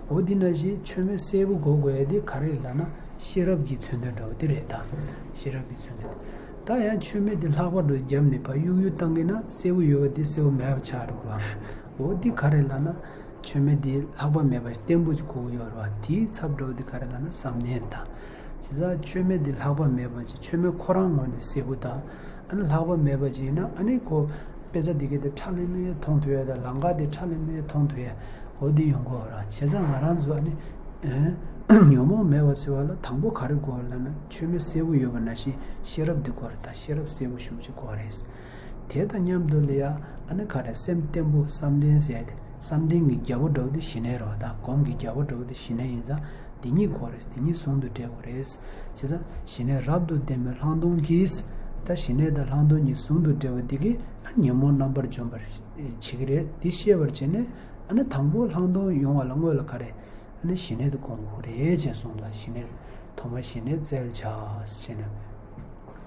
འོ་འདི་ནང་བཞིན་མཆོད་མེ་གསལ་པོ་དགོས་དགོས་ཡ་འདི་ག་རེ་ལབ་ན་ཤེས་རབ་ཀྱི་མཚོན་དོན་འདྲ་བོ་འདི་རེད་ད། ཤེས་རབ་ཀྱི་མཚོན་དོན། ད་ཡང་མཆོད་མེ་འདི་ལྷག་པ་འདྲ་བརྒྱབ་ནས་ཕར་གཡུག་གཡུག་བཏང་གི་ན་གསལ་པོ་ཡོད་པ་འདི་གསལ་པོ་མེད་པ་ཆགས་འགྲོ་གི་རེད་བ། འོ་འདི་ག་རེ་ལབ་ན། མཆོད་མེ་འདི་ལྷག་པ་མེད་པ་ཞིག་བརྟན་པོ་ཅིག་དགོས་ཀྱི་ཡོད་རེད་བ། དེའི་ཚབ་འདྲ་བོ་འདི་ག་རེ་ལབ་ན་བསམ་གཏན་དང་། བྱས་ཙང་མཆོད་མེ་འདི་ལྷག་པ་མེད་པ་ཅིག་མཆོད་མེ་ཁོ་རང་ངོས་ནས་གསལ་པོ་དང་། ཨ་ནི་ལྷག་པ་མེད་པ་ཅིག་ཡིན་ན་ཨ་ནི་ཁོ་དཔེ་ཆ་འདི་གའི་དེ་ཁྲ་ལེ་མེ་མཐོང་ཐུབ་ཡ་དང་ལམ་ཁ་དེ་ཁྲ་ལེ་མེ་མཐོང་ཐུབ་ཡ་འོ་འདི་ཡོང་གི་ཡོད་རེད། བྱས་ཙང་ང་རང་ཚོ་ཨ་ནི་ཉོན་མོངས་མེད་པ་ཟེར་བ་ལ་དང་པོ་ག་རེ་དགོས་ལབ་ན་མཆོད་མེ་གསལ་པོ་ཡོད་པ་ནང་བཞིན་ཤེས་རབ་འདི་དགོས་རེད། ད་ཤེས་རབ་གསལ་པོ་ཞེ་པོ་ཅིག་དགོས་རེད། དེ་དང་མཉམ་དུ་ལ་ཡ་ཨ་ནི་ག་རེ་སེམས་བརྟན་པོ་བསམ་གཏན་ཟེར་ཡ་དེ་བསམ་གཏན་གྱི་རྒྱལ་པོ་འདྲ་བོ་དེ་ཞི་གནས་རེད་བ། ད་སྒོམ་གྱི་རྒྱལ་པོ་འདྲ་བོ་དེ་ཞི་གནས་ཡིན་ཙང་དེ་གཉིས་དགོས་རེད། དེ་གཉིས་ཟུང་དུ་འབྲེལ་དགོས་རེད། བྱས་ཙང་ཞི་གནས་རབ་ཏུ་ལྡན་པའི་ལྷག་མཐོང་གིས། ད་ཞི་གནས་དང་ལྷག་མཐོང་གཉིས་ཟུང་དུ་འབྲེལ་བ་འདི་གིས་ཨ་ཉོན་མོངས་རྣམ་པར་འཇོམས་པར་བྱེད་ཀྱི་རེད། འདི་ཤེས་པར་བྱས་ནས་ཨ་ནི་དང་པོ་ལྷག་མཐོང་ཡོང་བ་ལ་སྔོན་ལ་ག་རེ་ཨ་ནི་ཞི་གནས་དེ་སྒོམ་དགོས་རེད་ཅེས་གསུངས་ལ། ཞི་གནས་ཐོག་མ་ཞི་གནས་བཙལ་བྱ་ཞེས་ནས།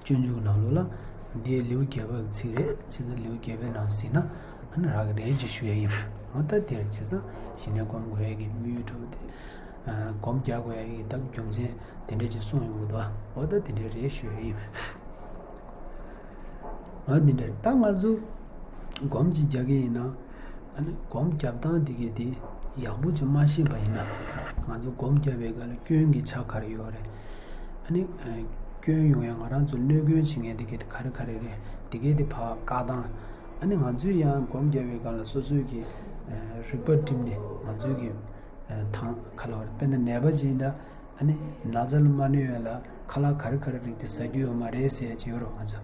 སྤྱོད་འཇུག་ནང་ལོགས་ལ་འདི་ལེའུ་བརྒྱད་པའི་ཚིག་རེད། བྱས་ཙང་ལེའུ་བརྒྱད་པའི་ནང་གཟིགས་ན་ཨ་ནི་རག་གི་རེད་ཅེས་ཞུ་ཡ་ཡིན། འོ་ད་དེར་བྱས་ཙང་ཞི་གནས་སྒོམ་དགོས་ཡ་གི་དམིགས་ཡུལ་འདྲ་བོ་དེ། སྒོམ་རྒྱག་དགོས་ཡ་གི་ད་རྒྱུ་མཚན་དེ་འདྲ་ཅིག་གསུངས་ཡོང་གི་འདུག་འོ་ད་དེ་འདྲ་རེད་ཞུ་ཡ་ཡིན། འོ་འདི་འདྲ་ད་ང་ཚོ་སྒོམ་ཅིག་རྒྱག་གི་ཡིན་ན། ཨ་ནི་སྒོམ་རྒྱབ་སྟངས་འདི་གས་དེ་ཡག་པོ་ཅིག་མ་ཤེས་པ་ཡིན་ན། ང་ཚོ་སྒོམ་རྒྱབ་པའི་སྐབས་ལ་སྐྱོན་གྱི་ཆ་ག་རེ་ཡོད་རེད། ཨ་ནི་སྐྱོན་ཡོང་ཡ་ང་རང་ཚོ་གནོད་སྐྱོན་བྱེད་མཁན་འདི་གས་དེ་ག་རེ་ག་རེ་རེད། འདི་གས་དེ་ཕར་བཀག་སྟངས། ཨ་ནི་ང་ཚོས་ཡང་སྒོམ་རྒྱབ་པའི་སྐབས་ལ་སོ་སོའི་གི་རིག་པ་བསྒྲིམས་ནས་ང་ཚོའི་གི་དང་ག་ལ་བར་དཔེར་ན་ནད་པ་ཅིག་ཡིན་ན། ཨ་ནི་ན་ཚ་ལ་མ་གནོད་ཡ་ལ་ཁ་ལག་ག་རེ་ག་རེ་རིགས་དེ་ཟ་རྒྱུ་ཡོད་མ་རེད་ཟེར་ཡ་ཅིག་ཡོད་རེད། ང་ཚོ་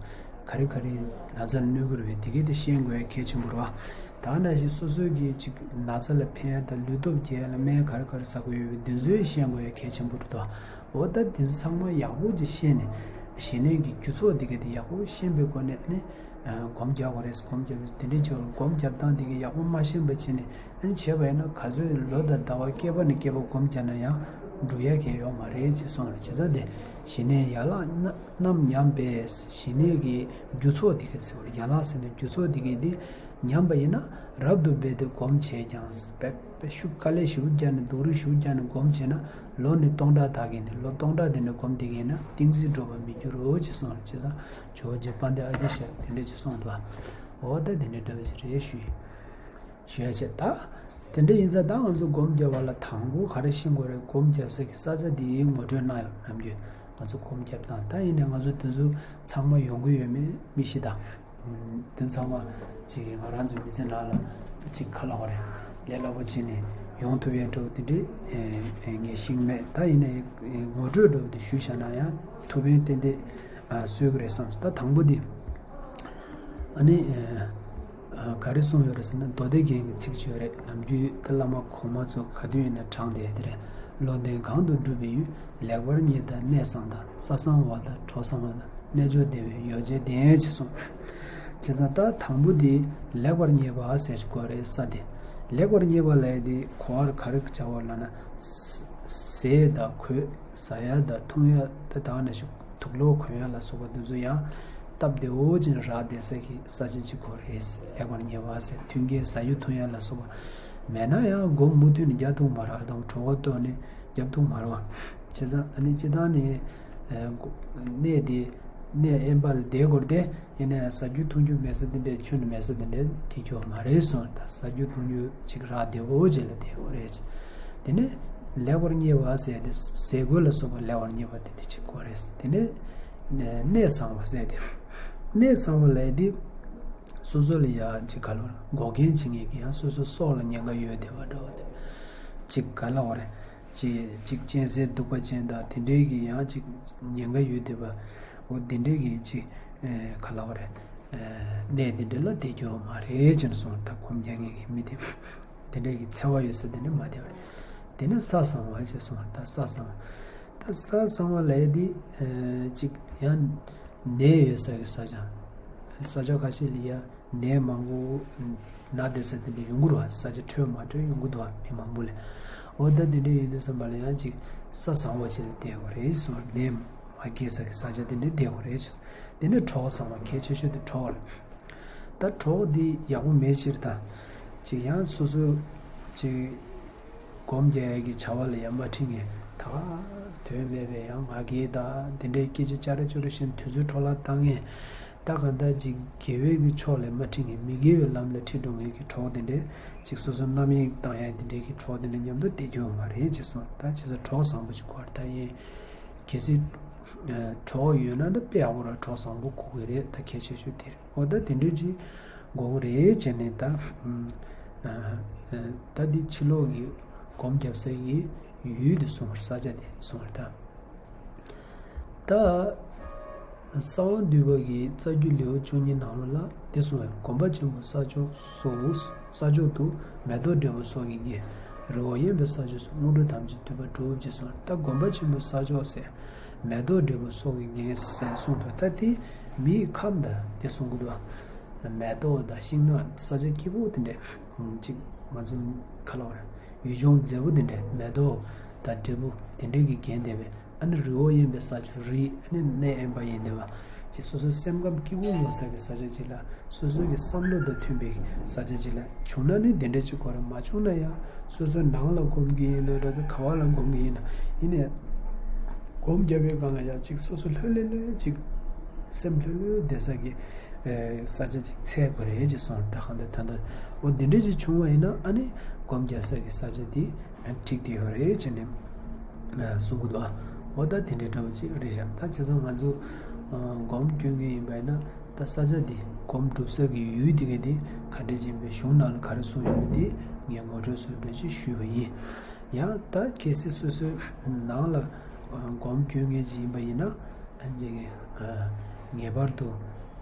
ག་རེ་ག་རེ་ན་ཚ་ལ་གནོད་ཀྱི་རེད་པས། དེ་གས་དེ་ཤེས་དགོས་ཡ་གལ་ཆེན་པོ་རེད་བ། ད་ནང་བཞིན་སོ་སོའི་གི་ཅིག་ན་ཚ་ལ་ཕན་ཡ་དང་ལུས་སྟོབས་རྒྱས་ཡ་ལ་སྨན་ག་རེ་ག་རེ་ཟ་དགོས་ཡོད་པའི་དེ་ཚོ་ཡང་ཤེས་དགོས་ཡ་གལ་ཆེན་པོ་རེད་དོ། འོ་ད་དེ་ཚོ་ཚང་མ་ཡག་པོ་ཅིག་ཤེས་ནས་ཞི་གནས་ཀྱི་རྒྱུ་ཚོགས་དེ་གས་དེ་ཡག་པོ་ཤེས་པའི་སྒོ་ནས་ཨ་ནི་སྒོམ་རྒྱག་དགོས་རེད། སྒོམ་རྒྱབ་དེ་འདྲའི་ཆེ་བ་སྒོམ་རྒྱབ་སྟངས་དེ་གས་ཡག་པོ་མ་ཤེས་པ་བྱས་ནས། ཨ་ནི་བྱས་པ་ཡིན་ན་ག་ཚོད་ལོ་དང་ཟླ་བ་བསྐལ་པ་ནས་བསྐལ་པ་སྒོམ་རྒྱག་ན་ཡང་འགྲུབ་ཡ་གང་ཡང་ཡོད་མ་རེད་ཅེས་གསུངས་རེད། བྱས་ཙང་དེ་ཞི་གནས་ཡན་ལག་རྣམས་ཉམས་པས། ཞི་གནས་ཀྱི་རྒྱུ་ཚོགས་དེ་ག་ཟེར་བ་རེད། ཡན་ལག་ཟེར་ན་རྒྱུ་ཚོགས་དེ་གས་དེ་ཉམས་པ་ཡིན་ན་རབ་ཏུ་སྦས་ཏེ་སྒོམ་བྱས་ཀྱང་། དཔེ་དཔེ་ཤུགས་དཀའ་ལས་ཞེ་པོ་བརྒྱབ་ནས་སྡུག་རུས་ཞེ་པོ་བརྒྱབ་ནས་སྒོམ་བྱས་ན་ལོ་ནི་སྟོང་ཕྲག་དག་གིས་ནི་ལོ་སྟོང་ཕྲག་དེ་འདྲ་སྒོམ་བསྡད་ཀྱི་ཡིན་ན་ཏིང་འཛིན་འགྲོ་བར་མི་འགྱུར་རོ་ཅེས་གསུངས་རེད། བྱས་ཙང་ཇོ་བོ་རྗེ་དཔལ་ལྡན་ཨ་ཏི་ཤ་དེ་འདྲ་ཅིག་གསུངས་འདུག་འོ་ད་དེ་འདྲ་འདྲ་བ་ཞིག་རེད་ཞུ་ཡིན། ཞུ་ཡ་བྱས། ད་དེ་འདྲ་ཡིན་ཙང་ད་ང་ཚོ་སྒོམ་རྒྱབ་པ་ལ་དང་པོ་ག་རེ་ཤེས་དགོས་རེད། སྒོམ་རྒྱབ་ས་གི་ས་ཆ་དེའི་ངོ་སྤྲོད་གནང་ཡོད། ནམ་རྒྱུན་ང་ཚོ་སྒོམ་རྒྱབ་སྟངས་ད་ཡིན་ནའི་ང་ཚོ་དེ་ཚོ་ཚང་མ་ཡོང་གི་ཡོད་མེད་མི་ཤེས། ད་དེ་ཚང་མ་ཅིག་ང་རང་ཚོའི་མི་ཚེ་ནང་ལ་ཅིག་ག་ལབ་དགོས་རེད། ལས་སླ་པོ་བྱས་ནས་ཡོང་ཐུབ་ཡས་འདྲ་བོ་དེ་འདྲ་ངས་ཤེས་ཀྱི་མེད། ད་ཡིན་ནའི་ངོ་སྤྲོད་འདྲ་བོ་དེ་ཞུས་བཞག་ན་ཡང་ཐུགས་ཕན་ཏན་ཏན་གསོས་ཀྱི་རེད་བསམ་སོང་། ད་དང་པོ་དེ་ཨ་ནི། ག་རེ་གསུངས་ཡོད་རེད་ཟེར་ན་མདོ་སྡེ་རྒྱན་གྱི་ཚིག་ཅིག་ཡོད་རེད། ནམ་རྒྱུན་ད་བླ་མ་གོང་མ་ཚོ་ག་དུས་ཡིན་ན་དྲངས་བསྡད་དེ་རེད། བློ་ལྡན་གང་དུ་བསྒྲུབས་པའི་ཡུལ། ལེགས་པར་རྙེད་དང་གནས་བཟང་དང་། ས་བཟང་བ་དང་གྲོགས་བཟང་བ་དང་། རྣལ་འབྱོར་བདེ་བའི་ཡོ་བྱད་ལྡན་ཅེས་གསུངས། བྱས་ཙང་ད་དང་པོ་དེ་ལེགས་པར་རྙེད་པ་ཟེར་གྱི་དགོས་རེད། ས་དེ་ལེགས་པར་རྙེད་པ་ལབ་ཡ་དེ་གོ་བར་ག་རེ་བྱ་བ་ལབ་ན། ཟས་དང་གོས་ཟ་ཡ་དང་འཐུང་ཡ་དེ་དག་ནང་བཞིན་དུག་ལོག་གོན་ཡ་ལ་སོགས་པ་འདི་ཚོ་ཡང་སྟབས་བདེ་བོ་ཅན་རག་བསྡད་ས་གི་ས་ཆ་གཅིག་པོ་རེད། ལེགས་པར་ཉེ་བ་ཟེར་མཐུན་རྐྱེན་ཟ་རྒྱུ་འཐུང་ཡ་ལ་སོགས་པ་མེད་ན་ཡང་སྒོམ་མུ་མཐུད་ནས་རྒྱག་ཐུབ་མ་རེད། དང་གྲོད་ཁོག་ལྟོགས་ནས་རྒྱག་ཐུབ་མ་རེད་བ། བྱས་ཙང་ཨ་ནི་སྤྱིར་བཏང་ནས་གནས་དེ་གནས་དབེན་པ་ལ་བསྡད་དགོས་རེད་དེ། ཡིན་ནའི་ཟ་རྒྱུ་འཐུང་རྒྱུ་མེད་ས་དེ་འདྲས་ཁྱོན་ནས་མེད་ས་དེ་འདྲས་དེ་ཁྱོད་མ་རེད་གསུངས། ད་ཟ་རྒྱུ་འཐུང་རྒྱུ་ཅིག་རག་བདེ་བོ་ཅིག་ལ་བསྡད་དགོས་རེད། དེ་ནས་ལེགས་པར་ཉེ་བ་ཟེར་ཏེ་ཟས་གོས་ལ་སོགས་པ་ལེགས་པར་ཉེ་བ་དེ་འདྲས་ཅིག་དགོས་རེད། དེ་ནས་གནས་བཟང་བ་ཟེར་ཏེ་གནས་བཟང་བ་ལས་དེ་སོ་སོ་ལ་ཡ་ཅིག་ག་ལོར་འགོག་རྐྱེན་བྱེད་མཁན་གྱི་ཡང་སོ་སོ་སྲོག་ལ་ཉེན་ཁ་ཡོད་བསྡད་པ་འདྲ་བ་དེ་ཅིག་ག་ལ་བ་རེད། ཅིག་ཅིག་གཅན་གཟན་གདུག་པ་ཅན་དང་དེ་འདྲའི་གི་ཡང་ཅིག་ཉེན་ཁ་ཡོད་བསྡད་པ། འོ་དེ་འདྲའི་གི་ཅིག་ག་ལབ་རེད། གནས་དེ་འདྲ་ལ་བསྡད་རྒྱུ་མ་རེད་ཅེས་གསུངས། ད་སྒོམ་རྒྱག་མཁན་གྱི་མི་དེ་དེ་འདྲའི་གི་འཚེ་བ་ཡོད་ས་དེ་འདྲ་མ་བསྡད་པ་རེད། དེ་ནས་ས་བཟང་བ་ཅེས་གསུངས། ད་ས་བཟང་བ་ད་ས་བཟང་བ་ལབ་ཡ་དེ་ཅིག་ཡང་ནད་ཡོད་ས་གི་ས་ཆ་ས་ཆ་ཁ་ཤས་ལ་ཡ། ནད་མང་པོ་ན་བསྡད་ས་དེ་འདྲ་ཡོང་གི་རེད་བ། ས་ཆ་འཕྲོད་མ་འཕྲོད་ཡོང་གི་འདུག་བ། མི་མང་པོ་ལ། འོ་ད་དེ་འདྲ་ཡིན་དུས་ཙམ་པ་ལ་ཡང་ཅིག་ས་བཟང་བ་ཅིག་ལ་བསྡད་དགོས་རེད་གསུངས། ནད་མ་རྒྱས་ས་གི་ས་ཆ་དེ་འདྲ་བསྡད་དགོས་རེད་ཅེས། དེ་ནས་གྲོགས་བཟང་བ་གལ་ཆེ་ཤོས་དེ་གྲོགས་རེད། ད་གྲོགས་འདི་ཡག་པོ་མེད་ཕྱིར་ད་ཅིག་ཡང་སོ་སོ་ཅིག་སྒོམ་རྒྱག་ཡ་གི་བྱ་བ་ལ་ཡང་མ་ཁྲིད་མཁན་ད་དོན་མེད་པའི་ཡང་ང་རྒྱལ་ད་དེ་འདྲའི་སྐད་ཆ་ཅ་ར་ཅོ་ར་བཤད་དུས་ཚོད་འཕྲོ་བརླག་བཏང་མཁན། ད་གང་ལྟར་ཅིག་དགེ་བའི་གི་ཕྱོགས་ལ་མ་ཁྲིད་མཁན། མི་དགེ་བའི་ལམ་ལ་ཁྲིད་འགྲོ་མཁན་གྱི་གྲོགས་དེ་འདྲས་ཅིག་སོ་སོ་རྣམ་གཡེང་བཏང་ཡ་དེ་འདྲས་ཀྱི་གྲོགས་དེ་འདྲས་མཉམ་དུ་བསྡད་རྒྱུ་ཡོད་མ་རེད་ཅེས་གསུངས། ད་བྱས་ཙང་གྲོགས་བཟང་པོ་ཅིག་དགོས་རེད། ད་ཡིན་གལ་སྲིད་གྲོགས་ཡོད་ན་ད་དཔེ་ཡག་པོ་ར་གྲོགས་བཟང་པོ་དགོས་ཀྱི་རེད། ད་གལ་ཆེ་ཤོས་དེ་རེད། འོ་ད་དེ་འདྲས་ཅིག་དགོས་ཀྱི་རེད་བྱས་ནས་ད་ད་འདི་ཕྱི་ལོགས་ཀྱི་སྒོམ་རྒྱབ་ས་ཀྱི་ཡུལ་དེ་གསུངས་པ་རེད། ས་ཆ་དེ་གསུངས་པ་རེད་ད། ད་གསང་བ་འདུས་པ་གི་རྩ་རྒྱུད་ལེའུ་བཅུ་གཉིས་ནང་ལ་དེ་གསུངས་པས། སྒོམ་པ་ཆེན་པོ་ས་ཕྱོགས་སུ། ས་ཕྱོགས་དུ་མེ་ཏོག་འབྲས་བུ་སོགས་ཀྱིས་བརྒྱན། རི་བོ་གཡས་པའི་ས་ཕྱོགས་སུ། སྔོན་འགྲོ་ཐམས་ཅད་འདུས་པ་གྲུབ་ཅེས་གསུངས། ད་སྒོམ་པ་ཆེན་པོ་ས་ཕྱོགས་ཟེར། མེ་ཏོག་འབྲས་བུ་སོགས་ཀྱིས་བརྒྱན་ཟེར་གསུངས་འདུག་ད་དེ་མིའི་ཁམས་དང་དེ་གསུང་གི་འདུག་མེ་ཏོག་དང་ཤིང་ནགས་ས་ཆ་སྐྱིད་པོ་དེ་འདྲས་ཅིག་ང་ཚོ་ག་ལ་བར་ཡུལ་ལྗོངས་མཛེས་པོ་དེ་འདྲས་མེ་ཏོག་དང་འབྲས་བུ་དེ་འདྲས་ཀྱིས་བརྒྱན་བསྡད་པའི། ཨ་ནི་རི་བོ་གཡས་པའི་ས་ཕྱོགས། རི་ཨ་ནི་གནས་དབེན་པ་ཡིན་བསྡད་པ་ཅིག་སོ་སོའི་སེམས་ཁམས་སྐྱིད་པོ་ཡོད་ས་གི་ས་ཆ་ཅིག་ལ། སོ་སོའི་གི་བསམ་བློ་དང་མཐུན་པའི་ས་ཆ་ཅིག་ལ་བྱུང་ན་ནི་དེ་འདྲ་ཅིག་དགོས་རེད། མ་བྱུང་ན་ཡང་སོ་སོའི་ནང་ལ་སྒོམ་གྱི་ཡིན་ན་འདྲ། ད་ག་བ་ལ་སྒོམ་གྱི་ཡིན་ན་ཡིན་ནའི་སྒོམ་རྒྱབ་པའི་སྒང་ལ་ཡང་ཅིག་སོ་སོ་ལྷོད་ལྷོད་ལྷོད་ཅིག་སེམས་ལྷོད་ལྷོད་བསྡད་ས་གི་ས་ཆ་ཅིག་འཚོལ་དགོས་རེད་ཅེས་གསུངས། ད་གང་ལྟར་ད་ལྟ་འོ་དེ་འདྲ་ཅིག་བྱུང་བ་ཡིན་ན་ཨ་ནི་སྒོམ་རྒྱག་ས་གི་ས་ཆ་དེ་འགྲིག་བསྡད་ཡོད་རེད་ཅེས་ནས་གསུང་གི་འདུག་འོ་ད་དེ་འདྲའི་འདྲ་བོ་ཅིག་རེད་ཤག་ད་བྱས་ཙང་ང་ཚོ་སྒོམ་སྐྱོན་མཁན་ཡིན་པ་ཡིན་ན་ད་ས་ཆ་དེ་སྒོམ་སྒྲུབ་ས་གི་ཡུལ་དེ་ག་དེ་ག་འདྲ་ཅིག་ཡིན་པའི་གཞུང་ནང་ལ་ག་རེ་གསུངས་ཡོད་ན་དེ་ངས་ངོ་སྤྲོད་སུ་འདྲ་ཅིག་ཞུས་པ་ཡིན། ཡང་ད་གལ་སྲིད་སོ་སོའི་ནང་ལ་སྒོམ་སྐྱོན་མཁན་ཅིག་ཡིན་པ་ཡིན་ན་ངེས་པར་དུ་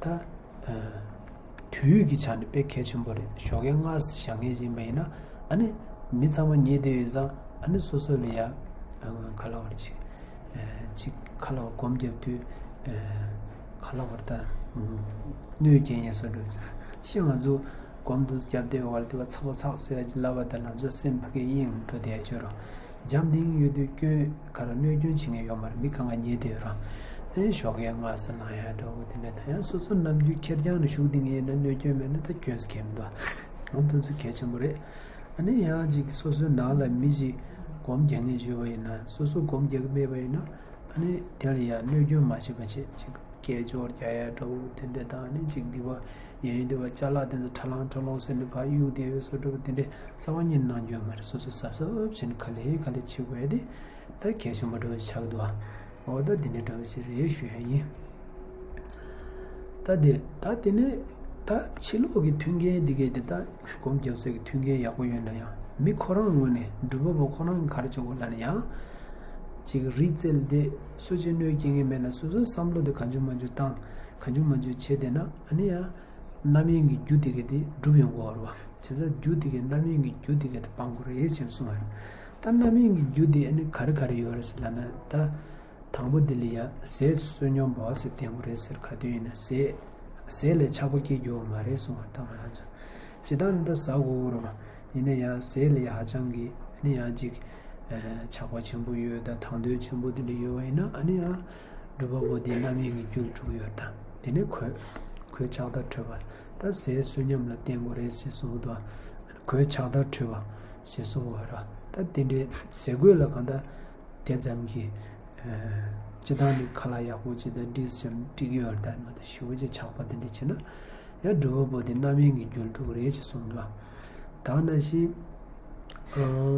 ད། དུས་ཀྱི་ཆ་ནས་དཔེ་གལ་ཆེན་པོ་རེད། ཞོགས་ཀས་སྔ་ས་བཞག་མཁན་ཡིན་པ་ཡིན་ན་ཨ་ནི་མི་ཚང་མ་ཉལ་བསྡད་ཡོད་ཙང་ཨ་ནི་སོ་སོ་ལ་ཡ་ཁ་ལག་བར་ཅིག་ཅིག་ཁ་ལག་སྒོམ་རྒྱབ་དུས་ཁ་ལག་བར་ད་གནོད་སྐྱེལ་ཡས་བཟོ་འགྲོ་ཅིག་ཤི་ང་ཚོ་སྒོམ་དུ་རྒྱབ་བསྡད་བར་དུ་བ་ཚག་པ་ཚག་ཟེར་ཡ་ཅིག་ལབ་པ་དང་ལམ་སང་སེམས་ཕ་གི་གཡེང་འགྲོ་བསྡད་ཡ་ཅིག་ཡོད་རེད། འཇམ་ཐིང་ཡོད་དུས་སྐྱོན་ག་རེ་གནོད་སྐྱོན་བྱེད་མཁན་ཡོད་མ་རེད། མི་གང་ག་ཉལ་བསྡད་ཡོད་ར། ཨེ་ཞོགས་ཀས་སྔ་ས་ལངས་ཡ་འདྲ་བོ་དེ་འདྲ་ད་ཡང་སོ་སོ་ནམ་རྒྱུན་ཁེར་རྐྱང་ནས་བཞུགས་བསྡད་མཁན་ཡིན་ན་གནོད་སྐྱོན་མེད་ན་ད་སྐྱོན་ཟེར་མཁན་མི་འདུག་ཨ་དེ་ཚོ་གལ་ཆེན་པོ་རེད། ཨ་ནི་ཡང་ཅིག་སོ་སོའི་ནང་ལ་མི་ཞིག་སྒོམ་རྒྱག་མཁན་ཞིག་ཡོད་པ་ཡིན་ན་སོ་སོ་སྒོམ་རྒྱག་གི་མེད་པ་ཡིན་ན་ཨ་ནི་དེ་ལ་ཡང་གནོད་སྐྱོན་མ་བྱེད་པ་བྱེད་ཅིག་སྐད་ཅོར་རྒྱག་ཡ་འདྲ་བོ་དེ་འདྲ་དང་ཨ་ནི་ཅིག་འདི་བ། ཡིན་དུས་བ་ཅ་ལག་དེ་ཚོ་ཁྲ་ལང་ཁྲོ་ལོང་ཟེར་ནས་ཕར་གཡུག་བསྡད་ཡོད་བཟོ་འདྲ་བ་དེ་འདྲའི་རྩ་བ་ཉིད་གནང་རྒྱུ་མ་རེད། སོ་སོ་གཟབ་གཟབ་བྱས་ནས་ག་ལེ་ག་ལེ་བྱེད་དགོས་ཡ་དེ་ད་གལ་ཆེན་པོ་འདྲ་བ་ཞིག་ཆགས་འདུག་ཨ། འོ་ད་དེ་འདྲའི་འདྲ་བ་ཞིག་རེད་ཞུ་ཡ་ཡིན། ད་དེ་ད་དེ་ནས་ད་ཕྱི་ལོགས་ཀྱི་མཐུན་རྐྱེན་འདི་གས་དེ་ད་སྒོམ་རྒྱབ་ས་ཀྱི་མཐུན་རྐྱེན་ཡག་པོ་ཡོད་ན་ཡང་མི་ཁོ་རང་ངོས་ནས་སྒྲུབ་པ་པོ་ཁོ་རང་གིས་ག་རེ་བྱེད་དགོས་ལབ་ན་ཡང་ཅིག་རི་རྩེ་ལ་བསྡད་སུ་གཅིག་གནོད་སྐྱེལ་མཁན་མེད་ན་སོ་སོའི་བསམ་བློ་དེ་གང་བྱུང་མང་བྱུང་བཏང་གང་བྱུང་མང་བྱུང་བྱས་བསྡད་ན་ཨ་ནི་ཡང་། རྣམ་གཡེང་གི་རྒྱུ་དེ་ག་དེ་འགྲུབ་ཡོང་གི་ཡོད་རེད་བ། བྱས་ཙང་རྒྱུ་དེ་ག་རྣམ་གཡེང་གི་རྒྱུ་དེ་ག་དེ་སྤང་དགོས་རེད་ཅེས་གསུངས་པ་རེད། ད་རྣམ་གཡེང་གི་རྒྱུ་དེ་ཨ་ནི་ག་རེ་ག་རེ་ཡོད་རེད་ཟེར་ལབ་ན་ད། དང་པོ་དེ་ལ་ཡ་ཟས་བསོད་སྙོམས་པ་ཟེར་བསྟེན་དགོས་རེད་ཟེར་ག་དུས་ཡིན་ན་ཟས། ཟས་ལ་ཆགས་པ་སྐྱེ་རྒྱུ་མ་རེད་གསུངས་པ་ད་ང་རང་ཚོ། ཇི་ལྟར་ན་ད་ཟ་དགོས་རེད་བ། ཡིན་ན་ཡང་ཟས་ལ་ཡ་ཧ་ཅང་གི་ཨ་ནི་ཡང་ཅིག་ཆགས་པ་ཆེན་པོ་ཡོད་ད་དང་དོད་ཆེན་པོ་དེ་འདྲ་ཡོད་བ་ཡིན་ན་ཨ་ནི་ཡང་། སྒྲུབ་པ་པོ་དེ་རྣམ་གཡེང་གི་རྒྱུར་འགྲོ་གི་ཡོད་དང་། དེ་ནས་གོས། གོས་ཕྱག་དར་ཁྲོད་པ། ད་ཟས་བསོད་སྙོམས་ལ་བརྟེན་དགོས་རེད་ཞེས་གསུངས་འདུག་གོས་ཕྱག་དར་ཁྲོད་པ་ཞེས་གསུངས་པ་ར། ད་དེ་འདྲའི་ཟས་གོས་ལ་གང་ལྟར་དེ་ཙམ་གྱིས་སྤྱི་བཏང་ནས་ཁ་ལག་ཡག་པོ་ཅིག་དང་འགྲིག་ཅིག་འགྲིག་གི་ཡོད་རེད། ད་ང་ད་ཞི་བ་ཅིག་ཆགས་པ་དེ་འདྲ་བྱས་ན་ཡང་སྒྲུབ་པ་པོ་དེ་རྣམ་གཡེང་གི་རྒྱུར་འགྲོ་གི་རེད་ཅེས་གསུངས་འདུག་ད་ག་ནང་བཞིན།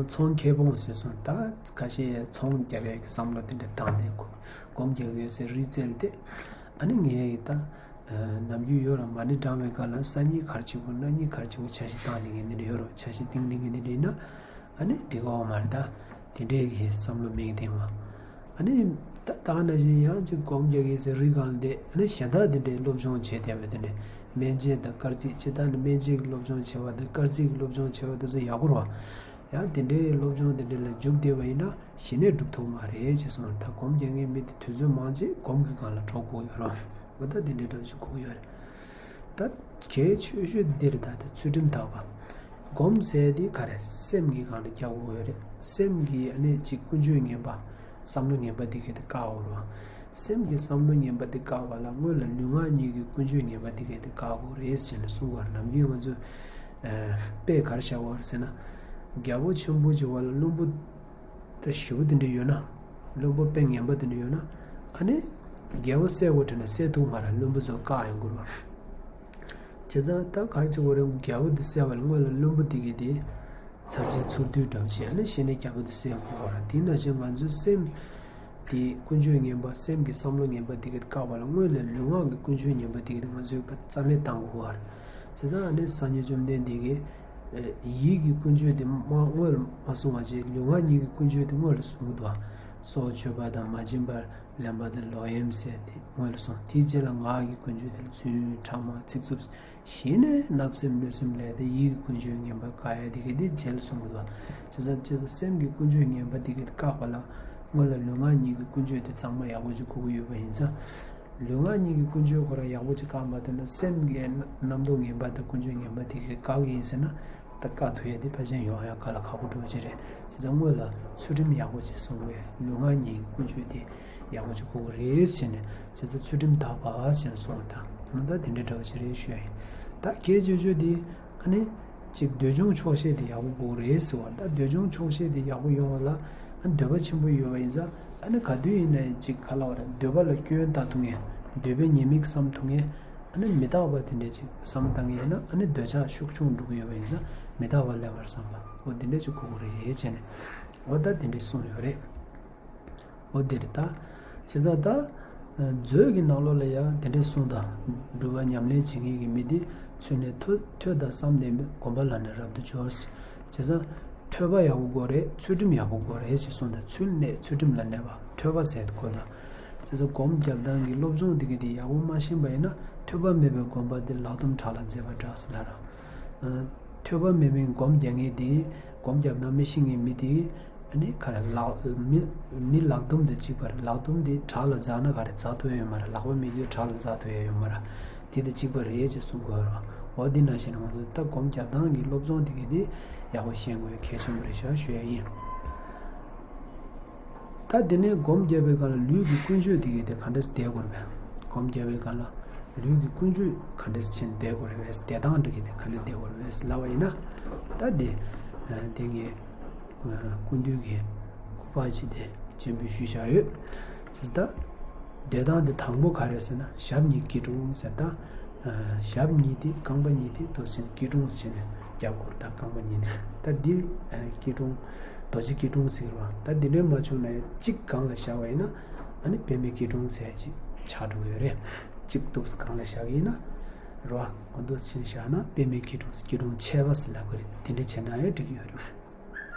ཚོང་ཁེ་སྤོང་ཟེར་སོང་ད་ཁ་ཤས་ཚོང་རྒྱག་ཡས་ཀྱི་བསམ་བློ་དེ་འདྲ་བཏང་སྟེ་སྒོམ་རྒྱག་ཡོད་ཟེར་རི་རྩེ་ལ་བསྡད། ཨ་ནི་ངས་ད་ནམ་རྒྱུན་ཡོད་ར་མ་ཎི་བགྲང་བའི་སྐབས་ལ་སང་ཉིན་ག་རེ་བྱེད་དགོས་གནངས་ཉིན་ག་རེ་བྱེད་དགོས་འཆར་གཞི་བཏང་བསྡད་མཁན་དེ་འདྲ་ཡོད་ར། འཆར་གཞི་བཏིང་བསྡད་མཁན་དེ་འདྲ་ཡིན་ན་ཨ་ནི་འགྲིག་གི་ཡོད་མ་རེད་ད། དེ་འདྲའི་གི་བསམ་བློ་མེད་མཁན་དེ་མ། ཨ་ནི། ད་ད་ག་ནང་བཞིན་ཡང་ཅིག་སྒོམ་རྒྱག་གི་ཟེར་རི་སྒང་ལ་བསྡད་ཨ་ནི་གཞན་དག་དེ་འདྲའི་སློབ་སྦྱོང་བྱས་བསྡད་པ་དེ་འདྲའི་སྨན་དཔྱད་དང་སྐར་རྩིས་སྤྱིར་བཏང་ནི་སྨན་དཔྱད་ཀྱི་སློབ་སྦྱོང་བྱས་པ་དང་སྐར་རྩིས་ཀྱི་སློབ་སྦྱོང་བྱས་པ་དེ་ཚོ་ཡག་པོ་རེད་བ། ཡང་དེ་འདྲའི་སློབ་སྦྱོང་དེ་འདྲ་ལ་འཇུག་བསྡད་པ་ཡིན་ན་གཞི་ནས་སྒྲུབ་ཐུབ་མ་རེད་ཅེས་གསུངས། ད་སྒོམ་རྒྱག་མཁན་མི་དེ་དུས་ཚོད་མང་ཆེ་སྒོམ་གྱི་སྒང་ལ་འགྲོ་དགོས་ཡོད་རེད་བ། ད་དེ་འདྲའི་འདྲ་ཞིག་དགོས་ཀྱི་ཡོད་རེད། ད་གལ་ཆེ་ཤོས་འདི་རེད། ད་ད་ཚུལ་ཁྲིམས་དག་པ། སྒོམ་ཟེར་དེ་ག་རེ་སེམས་ཀྱི་སྒང་ལ་རྒྱག་དགོས་ཡོད་རེད། སེམས་ཀྱི་ཨ་ནི་ཅིག་ཀུན་སྤྱོད་ངན་པ། བསམ་བློ་ངན་པ་འདི་གས་དེ་བཀག་དགོས་རེད། སེམས་ཀྱི་བསམ་བློ་ངན་པ་འདི་བཀག་པ་ལ་སྔོན་ལ་ལུས་ངག་གཉིས་ཀྱི་ཀུན་སྤྱོད་ངན་པ་འདི་གས་དེ་བཀག་དགོས་རེད་ཟེར་ནས་གསུངས་པ་རེད། ནམ་རྒྱུན་ང་ཚོས་དཔེ་ག་རེ་བཞག་པ་རེད་ཟེར་ན། རྒྱལ་པོ་ཆེན་པོ་ཅིག་བ་ལ་བློན་པོ། ད་ཞེ་པོ་དེ་འདྲ་ཡོད་ན། བློན་པོ་དཔེ་ངན་པ་དེ་འདྲ་ཡོད་ན། ཨ་ནི། རྒྱལ་པོ་བསད་དགོས་དྲན་ན་བསད་ཐུབ་མ་རེད། བློན་པོ་ཚོ་བཀག་ཡོང་གི་རེད་བ། བྱས་ཙང་ད་ག་རེ་བྱེད་དགོས་རེད། རྒྱལ་པོ་འདི་བསད་པ་ལ་སྔོན་ལ་བློན་པོ་འདི་གིས་དེ་ཚར་གཅོད་ཚུར་བསྡུ་འདྲ་བོ་བྱས། ཨ་ནི་གཞི་ནས་རྒྱལ་པོ་འདི་བསད་དགོས་རེད། དེ་ནང་བཞིན་ང་ཚོའི་སེམས་དེ་ཀུན་སྤྱོད་ངན་པ། སེམས་ཀྱི་བསམ་བློ་ངན་པ་འདི་གིས་བཀག་པ་ལ་སྔོན་ལ་ལུས་ངག་གི་ཀུན་སྤྱོད་ངན་པ་འདི་གིས་ང་ཚོས་རྩ་མེད་བཏང་དགོས་རེད། བྱས་ཙང་ཨ་ནི་སངས་རྒྱས་བཅོམ་ལྡན་འདས་ཀྱིས་ཡིད་ཀྱི་ཀུན་སྤྱོད་དེ་མ་སྔོན་ལ་མ་གསུངས་པ་བྱས། ལུས་ངག་གཉིས་ཀྱི་ཀུན་སྤྱོད་དེ་སྔོན་ལ་གསུང་གི་འདུག་བ། སྲོག་གཅོད་པ་དང་མ་བྱིན་པར་ལེན་པ་དང་ལོག་གཡེམ་ཟེར་དེ་སྔོན་ལ་གསུངས། དེའི་རྗེས་ལ་ངག་གི་ཀུན་སྤྱོད་དེ་ལ་རྫུན་ཕྲ་མ་ཚིག་རྩུབ། གཞི་ནས་བརྣབ་སེམས་གནོད་སེམས་ལས་དེ་ཡིད་ཀྱི་ཀུན་སྤྱོད་ངན་པ་བཀག་ཡ་དེ་གི་དེ་རྗེས་ལ་གསུང་གི་འདུག་བ། བྱས་ཙང་བྱས་ཙང་སེམས་ཀྱི་ཀུན་སྤྱོད་ངན་པ་དེ་གི་བཀག་པ་ལ་སྔོན་ལ་ལུས་ངག་གཉིས་ཀྱི་ཀུན་སྤྱོད་དེ་གཙང་མ་ཡག་པོ་ཅིག་དགོས་ཀྱི་ཡོད་པ་ཡིན་ཙང་། ལུས་ངག་གཉིས་ཀྱི་ཀུན་སྤྱོད་ཁོ་རང་ཡག་པོ་ཅིག་བཀག་མ་ཐུབ་ན། སེམས་ཀྱི་རྣམ་རྟོག་ངན་པ་དང་ཀུན་སྤྱོད་ངན་པ་དེ་གི་བཀག་གི་ཡིན་ཟེར་ན། ད་བཀག་ཐུབ་ཡ་དེ་ཕལ་ཆེར་ཡོང་ཡ་དཀའ་ལ་ཁག་པོ་འདྲ་བོ་ཅིག་རེད། བྱས་ཙང་སྔོན་ལ་ཚུལ་ཁྲིམས་ཡག་པོ་ཅིག་སྲུང་དགོས། ལུས་ངག་གཉིས་ཀྱི་ཀུན་སྤྱོད་དེ་ཡག་པོ་ཅིག་དགོས་ཀྱི་རེད་ཟེར་ནས། བྱས་ཙང་ཚུལ་ཁྲིམས་དག་པ་ཟེར་ནས་གསུངས་པ་དང་། ད་དེ་འདྲ་འདྲ་བོ་ཅིག་རེད་ཞུ་ཡ་ཡིན། ད་གལ་ཆེ་ཤོས་དེ་ཨ་ནི་ཅིག་འདོད་ཆུང་ཆོག་ཤེས་དེ་ཡག་པོ་དགོས་རེད་ཟེར་བ། ད་འདོད་ཆུང་ཆོག་ཤེས་དེ་ཡག་པོ་ཡོང་བ་ལ། ཨ་ནི་འདོད་པ་ཆེན་པོ་ཡོད་པ་ཡིན་ཙང་། ཨ་ནི་ག་དུས་ཡིན་ན་ཡང་ཅིག་ག་ལབ་དགོས་རེད། འདོད་པ་ལ་སྐྱོན་ལྟ་ཐུབ་མཁན། འདོད་པའི་ཉེས་དམིགས་བསམ་ཐུབ་མཁན། ཨ་ནི་མི་རྟག་པ་དེ་འདྲས་ཅིག་བསམ་བློ་བཏང་གི་ཡོད་ན། ཨ་ནི་འདོད་ཆགས་ཤུགས་ཆུང་འགྲོ་གི་ཡོད་པ་ཡིན་ཙང་། མི་རྟག་པ་སླེབས་པར་བསམ་པ། འོ་དེ་འདྲས་ཅིག་དགོས་ཀྱི་རེད་བྱས་ནས། འོ་ད་དེ་འདྲས་གསུངས་ཡོད་རེད། འོ་དེ་རེད་ད། བྱས་ཙང་ད་མཛོད་ཀྱི་ནང་ལོགས་ལ་ཡང་དེ་འདྲས་གསུངས་དང་། སྒྲུབ་པ་ཉམས་ལེན་བྱེད་མཁན་གྱི་མི་དེ། ཚུལ་གནས་ཐོས་ཐོས་དང་བསམ་ལྡན་པས། སྒོམ་པ་ལ་ནི་རབ་ཏུ་སྦྱོར། བྱས་ཙང་ཐོས་པ་ཡག་པོ་དགོས་རེད། ཚུལ་ཁྲིམས་ཡག་པོ་དགོས་རེད་ཅེས་གསུངས་དང་། ཚུལ་གནས་ཚུལ་ཁྲིམས་ལ་གནས་པ། ཐོས་པ་ཟེར་དགོས་དང་། བྱས་ཙང་སྒོམ་རྒྱབ་སྟངས་ཀྱི་སློབ་སྦྱོང་དེ་ག་དེ་ཡག་པོ་མ་ཤེས་པ་ཡིན་ན། ཐོས་པ་མེད་པའི་སྒོམ་པ་དེ་ལག་རྡུམ་བྲག་ལ་འཛེགས་པ་འདྲ་ཟེར་ལབ་ར། ཨ། ཐོས་པ་མེད་པའི་སྒོམ་རྒྱག་མཁན་དེ། སྒོམ་རྒྱབ་སྟངས་མི་ཤེས་མཁན་མི་དེ། ཨ་ནི་ག་རེ་ལག་མི་མི་ལག་རྡུམ་དང་གཅིག་པ་རེད། ལག་རྡུམ་དེ་བྲག་ལ་འཛེགས་ན་ག་རེ་འཛེགས་ཐུབ་ཡོད་མ་རེད། ལག་པ་མེད་དུས་བྲག་ལ་འཛེགས་ཐུབ་ཡ་ཡོད་མ་རེད། དེ་དང་གཅིག་པ་རེད་ཅེས་གསུང་དགོས་རེད། འོ་འདི་ནང་བཞིན་ང་ཚོ་ད་སྒོམ་རྒྱབ་སྟངས་ཀྱི་སློབ་སྦྱོང་དེ་ག་དེ་ཡག་པོ་ཤེས་དགོས་གལ་ཆེན་པོ་རེད་ཤག་ཞུ་ཡ་ཡིན། ད་དེ་ནས་སྒོམ་རྒྱབ་པའི་སྒང་ལ་ལུས་ཀྱི་ཀུན་སྤྱོད་དེ་ག་དེ་ག་འདྲས་བསྡད་དགོས་རེད་པས། སྒོམ་རྒྱབ་པའི་སྒང་ལ་ལུས་ཀྱི་ཀུན་སྤྱོད་ག་འདྲས་བྱས་ནས་བསྡད་དགོས་རེད་པས། བསྡད་སྟངས་དེ་ག་དེ་ག་འདྲས་བསྡད་དགོས་རེད་པས་ལབ་པ་ཡིན་ན། ད་དེ་དེ་ངས་སྐུ་མདུན་གྱི་སྐུ་པར་ཅིག་དེ་སྤྱན་འབུལ་ཞུས་བཞག་ཡོད། ཅེས་ད། བསྡད་སྟངས་དེ་དང་པོ་ག་རེ་ཟེར་ན། ཞབས་གཉིས་སྐྱིལ་ཀྲུང་ཟེར་ད། ཞབས་གཉིས་དེ་རྐང་པ་གཉིས་དེ་འདུག་སེ་བྱས་ནས་སྐྱིལ་ཀྲུང་བྱས་ནས་རྒྱབ་སྐོར། ད་རྐང་པ་གཉིས་ནས་ད་འདི་སྐྱིལ་ཀྲུང་། རྡོ་རྗེ་སྐྱིལ་ཀྲུང་ཟེར་བ། ད་འདི་འདྲའི་མ་བྱུང་ན་ཡང་གཅིག་སྒང་ལ་བཞག་པ་ཡིན་ན། ཨ་ནི་པདྨའི་སྐྱིལ་ཀྲུང་ཟེར་ཅིག་ཆགས་འགྲོ་གི་ཡོད་རེད། གཅིག་འདུག་སེ་སྒང་ལ་བཞག་གི་ཡིན་ན། རོ། འདུག་སེ་བྱས་ནས་བཞག་ན་པདྨའི་སྐྱིལ་ཀྲུང་། སྐྱིལ་ཀྲུང་ཕྱེད་པ་ཟེར་ལབ་ཀྱི་རེད། དེ་འདྲ་བྱས་ན་ཡང་འགྲིག་གི་ཡོད་རེད།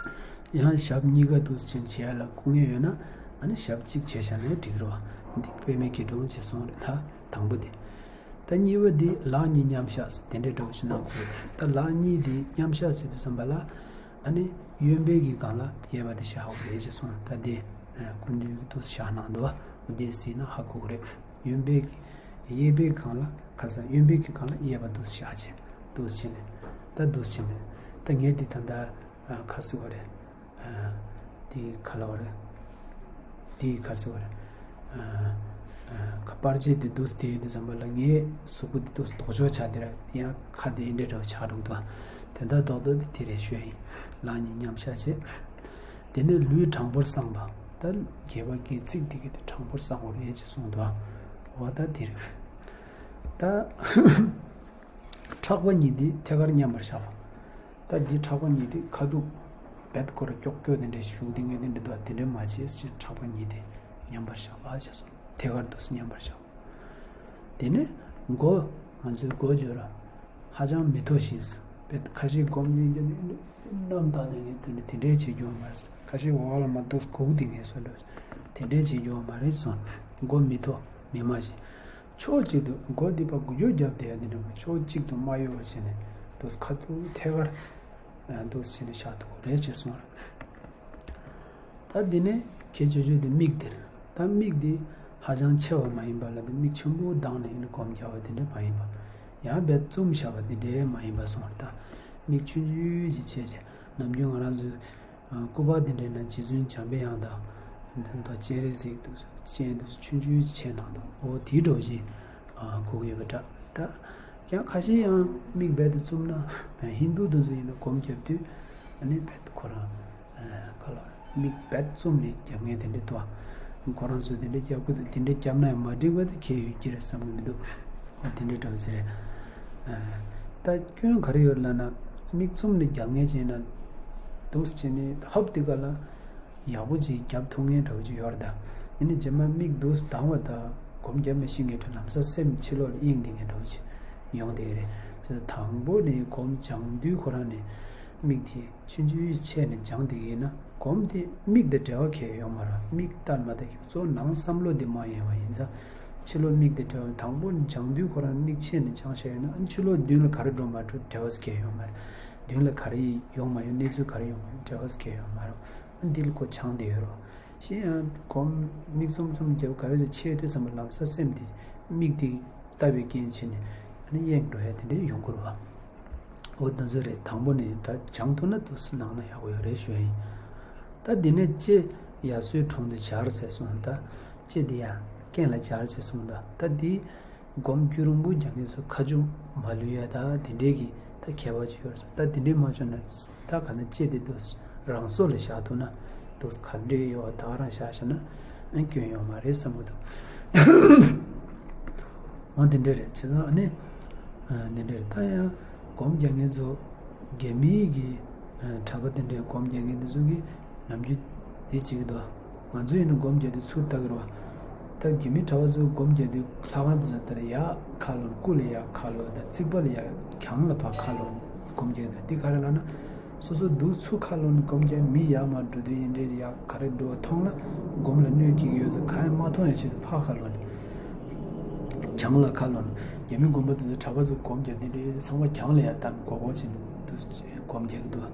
ཡང་ཞབས་གཉིས་ཀ་འདུག་སེ་བྱས་ལ་སྐུ་ངལ་ཡོད་ན། ཨ་ནི་ཞབས་གཅིག་བྱས་བཞག་ན་འགྲིག་རོ། འདི་པདྨའི་སྐྱིལ་ཀྲུང་བྱས་སོང་རེད། ད་དང་པོ་དེ། ད་གཉིས་པ་འདི་ལག་གཉིས་མཉམ་བཞག་དེ་འདྲའི་འདྲ་བོ་ཞིག་གནང་དགོས་རེད། ད་ལག་གཉིས་འདི་མཉམ་བཞག་བྱེད་དུས་ཙམ་པ་ལ། ཨ་ནི་གཡོན་པའི་གི་སྒང་ལ་གཡས་པ་དེ་བཞག་དགོས་རེད་བྱས་སོང་། ད་དེ་སྐུ་མདུན་གྱིས་འདུག་སེ་བཞག་གནང་འདུག་འདི་གཟིགས་ན་ཧ་གོ་གི་རེད། གཡོན་པའི་གི་གཡས་པའི་སྒང་ལ་ཁ་སང་གཡོན་པའི་གི་སྒང་ལ་གཡས་པ་འདུག་སེ་བཞག་བྱས་འདུག་སེ་བྱས་ནས། ད་འདུག་སེ་བྱས་ནས། ད་ངས་འདི་ད་ལྟ། ཨ། ཁ་སི་བ་རེད། ཨ། དེ་ག་ལ་བ་རེད། དེ་ཁ་སི་བ་རེད། ཨ། ཨ། ཁ་པར་ཆས་དེ་འདུག་སེ་དེ་དེ་ཙམ་པ་ལ་ངའི་གཟུགས་པོ་དེ་འདུག་སེ་ལྡོག་ཕྱོགས་ཆགས་དེ་ར། ཡང་ཁ་དེ་འདྲ་འདྲ་བོ་ཆགས་འགྲོ་གི་འདུག་དེ་འདྲ་རྡོག་རྡོག་དེ་དེ་རེད་ཞུ་ཡ་ཡིན། ལག་གཉིས་མཉམ་བཞག་བྱས། དེ་ནས་ལུས་དྲང་པོར་བསྲང་བ། ད་སྒལ་པ་སྒལ་ཚིགས་དེ་ག་དེ་དྲང་པོར་བསྲང་བ་རེད་ཅེས་གསུངས་འདུག་འོ་ད་དེ་རེད། ད་ཕྲག་པ་གཉིས་དེ་ཐད་ཀར་མཉམ་པར་བཞག་པ། ད་འདི་ཕྲག་པ་གཉིས་དེ་ཁ་ཐུག་རྦད་ཁོ་ར་ཀྱོག་ཀྱོག་དེ་འདྲ་ཞུགས་དེ་ངས་དེ་འདྲ་འདུག་དེ་འདྲ་མ་བྱེད་ཅེས། ཕྲག་པ་གཉིས་དེ་མཉམ་པར་བཞག་པ་བྱས་སོང་། ཐད་ཀར་དུ་མཉམ་པར་བཞག་དེ་ནས་མགོ། ང་ཚོའི་མགོ་བརྗོད་ར། ཧ་ཅང་མི་མཐོ་ཞིང་། རྦད་ཁ་ཤས་སྒོམ་ཉན་རྒྱུ་ནི་གནམ་ལྟ་དེ་ངས་དེ་འདྲ་དེ་འདྲ་བྱེད་རྒྱུ་མ་རེད། ཁ་ཤས་འོག་ལ་མར་འདུག་སེ་སྒུག་དེ་ངས་སོ་འདྲ་དེ་འདྲ་བྱེད་རྒྱུ་མ་རེད་གསུངས། མགོ་མི་མཐོ་མི་དམའ་ཞིང་། ཕྱོགས་གཅིག་ཏུ་མགོ་འདི་ཕར་འགུལ་སྐྱོད་རྒྱབ་བསྡད་ཡ་འདི་འདྲ་མ། ཕྱོགས་གཅིག་ཏུ་མ་གཡོ་བ་བྱས་ནས་འདུག་སེ་ཁ་ཐུག་ཐད་ཀར་འདུག་སེ་བྱས་ནས་བཞག་ཐུབ་ཀྱི་རེད་ཅེས་གསུངས། ད་འདི་ནས་གལ་ཆེ་ཤོས་དེ་མིག་དེ་རེད། ད་མིག་འདི་ཧ་ཅང་ཆེ་བ་མ་ཡིན་པ་ལ། དེ་མིག་ཆེན་པོ་གདངས་ནས་ཡིན་ན་སྒོམ་རྒྱག་པ་དེ་འདྲ་མ་ཡིན་པ། ཡང་རྦད་བཙུམས་བཞག་པ་དེ་འདྲ་མ་ཡིན་པ་གསུངས་པ་རེད། ད་མིག་ཆུང་ཆུང་ཞིག་བྱས་བྱས། ནམ་རྒྱུན་ང་རང་ཚོའི་སྐུ་པར་དེ་འདྲའི་ནང་རྗེ་བཙུན་འཇམ་པའི་དབྱངས་དང་། ད་སྤྱན་རས་གཟིགས་འདུག་སྤྱན་འདུག་ཆུང་ཆུང་ཞིག་བྱས་གནང་འདུག་འོ་དེའི་འདྲ་བོ་ཞིག་གོ་གི་ཡོད་པ་འདྲ། ད་ཡང་ཁ་ཤས་ཡང་མིག་རྦད་དེ་བཙུམས་ན། ཧིན་དུ་དེ་ཚོ་ཡིན་ན་སྒོམ་རྒྱབ་དུས་ཨ་ནི་རྦད་ཁོ་རང་ཁ་ལ་མིག་རྦད་བཙུམས་ནས་རྒྱབ་མཁན་དེ་འདྲ་འདུག་ཁོ་རང་ཚོས་དེ་འདྲ་རྒྱབ་ཀྱི་འདུག་དེ་འདྲ་རྒྱབ་ན་ཡང་མ་འགྲིག་པ་དེ་གལ་ཡོད་ཀྱི་རེད་བསམ་གྱི་མི་འདུག་འོ་དེ་འདྲ་འདྲ་བོ་ཅིག་རེད། ད་སྐྱོན་ག་རེ་ཡོད་ལབ་ན། མིག་བཙུམ་ནས་རྒྱབ་མཁན་ཅིག་ཡིན་ན། འདུག་སེ་བྱས་ནས་ཧོབ་དེ་ག་ལ་ཡག་པོ་ཅིག་རྒྱབ་ཐུབ་མཁན་འདྲ་བོ་ཅིག་ཡོད་རེད་ད། ཡིན་ནའི་རྗེས་མ་མིག་འདུག་སེ་གདངས་པ་དང་སྒོམ་རྒྱབ་མི་ཤེས་མཁན་འདྲ། ལམ་སང་སེམས་ཕྱི་ལོགས་ལ་གཡེང་བསྡད་མཁན་འདྲ་བོ་ཅིག་ཡོང་བསྡད་ཀྱི་རེད། དེ་དང་པོ་ནས་སྒོམ་སྦྱང་དུས་ཁོ་རང་ནས་མིག་དེ་ཆུང་ཆུང་ཆེ་ནས་སྦྱངས་བསྡད་ཀྱི་ཡིན་ན། སྒོམ་དེ་མིག་དང་འབྲེལ་བ་གང་ཡང་ཡོད་མ་རེད། མིག་ལྟར་མ་ལྟར་གྱི་གཙོ་བོ་ནང་བསམ་བློ་དེ་མ་ཡེངས་པ་ཡིན་ཙང་། ཕྱི་ལོགས་མིག་དང་འབྲེལ་བ། དང་པོ་སྦྱང་དུས་ཁོ་རང་མིག་ཕྱེ་ནས་སྦྱངས་བཞག་ཡོད་ན། ཨ་ནི་ཕྱི་ལོགས་མདུན་ལ་ག་རེ་འགྲོ་མ་འགྲོ་འབྲེལ་བ་གང་ཡང་ཡོད་མ་རེད། མདུན་ལ་ག་རེ་ཡོང་མ་ཡོང་། གནས་ཚུལ་ག་རེ་ཡོང་མ་ཡོང་འབྲེལ་བ་གང་ཡང་ཡོད་མ་རེད། ཨ་ནི་འདི་ལ་ཁོ་སྦྱངས་བསྡད་ཡོད་རེད། གཞན་ཡང་སྒོམ་མིག་བཙུམ་བཙུམ་རྒྱབ་ག་རེ་ཟེར་ཆེ་དུས་ཙམ་པ་ལམ་སང་སེམས་དེ་མིག་དེ་ལྟ་བའི་རྐྱེན་བྱས་ནས་ཨ་ནི་གཡེང་འགྲོ་ཡ་དེ་འདྲ་ཡོང་གི་རེད་བ། འོ་དེ་ཚོ་རེད། དང་པོ་ནས་ད་སྦྱང་ཐུབ་ན་འདུག་སེ་གནང་ན་ཡག་པོ་ཡོད་རེད་ཞུ་ཡ་ཡིན། ད་འདི་ནས་ལྕེ་ཡར་སོའི་དྲུང་དུ་སྦྱར་ཟེར་གསུངས། ད་ལྕེ་འདི་ཡར་སྐེ་ལ་སྦྱར་ཟེར་གསུངས། ད་ད་འདི་སྒོམ་རྒྱུན་རིང་པོ་རྒྱག་མཁན་ཚོ་ཁ་མཆུ་མ་ལུས་ཡ་ད་དེ་འདྲའི་གི་ད་ཁྱད་པར་ཅིག་ཡོད་རེད། ད་དེ་འདྲའི་མ་བྱུང་ན་ད་ག་ནས་ལྕེ་འདི་འདུག་སེ་རང་སོ་ལ་བཞག་ཐུབ་ན་འདུག་སེ་ག་འདྲའི་ཡོད་པ་ད་ག་རང་བཞག་བཞག་ན་ཨ་སྐྱོན་ཡོད་མ་རེད་བསམ་གྱི་འདུག་འོ་དེ་འདྲ་རེད། བྱས་ཙང་ཨ་ནི་ཨ་དེ་འདྲ་རེད། ད་ཡང་སྒོམ་རྒྱག་མཁན་ཚོ་རྒྱ་མིའི་གི་ཨ་གྲྭ་པ་དེ་འདྲའི་སྒོམ་རྒྱག་མཁན་དེ་ཚོ་གི་ནམ་རྒྱུན་དེ་བྱེད་ཀྱི་འདུག་ང་ཚོ་ཡིན་ན་སྒོམ་རྒྱག་དུས་ཚུར་ལྟ་གི་རེད་བ། ད་རྒྱ་མི་གྲྭ་པ་ཚོ་སྒོམ་རྒྱག་དུས་ལྷ་ཁང་དེ་ཚོ་ལྟར་ཡར་ཁ་ལོན། སྐུ་ལ་ཡར་ཁ་ལོན། ད་རྩིག་པ་ལ་ཡར་གྱང་ལ་ཕར་ཁ་ལོན་སྒོམ་རྒྱག་གི་འདུག་འདི་ག་རེ་ལབ་ན། སོ་སོ་འདུག་ཚུར་ཁ་ལོན་ནས་སྒོམ་རྒྱག་མི་ཡར་མར་འགྲོ་དུས་ཡིན་འདྲའི་ཡར་ག་རེ་འགྲོ་བ་མཐོང་ན་སྒོམ་ལ་གནོད་སྐྱེལ་གྱི་ཡོད་ཚེ་གང་ཡང་མ་མཐོང་ཡ་ཆེད་དུ་ཕར་ཁ་ལོན་ནས་གྱང་ལ་ཁ་ལོན་ནས། རྒྱ་མི་དགོན་པ་དེ་ཚོ་གྲྭ་པ་ཚོ་སྒོམ་རྒྱག་དེ་འདྲའི་ཚང་མ་གྱང་ལ་ཡར་བལྟས་ནས་མགོ་སྐོར་བྱས་ནས་འདུག་སྒོམ་རྒྱག་གི་འདུག་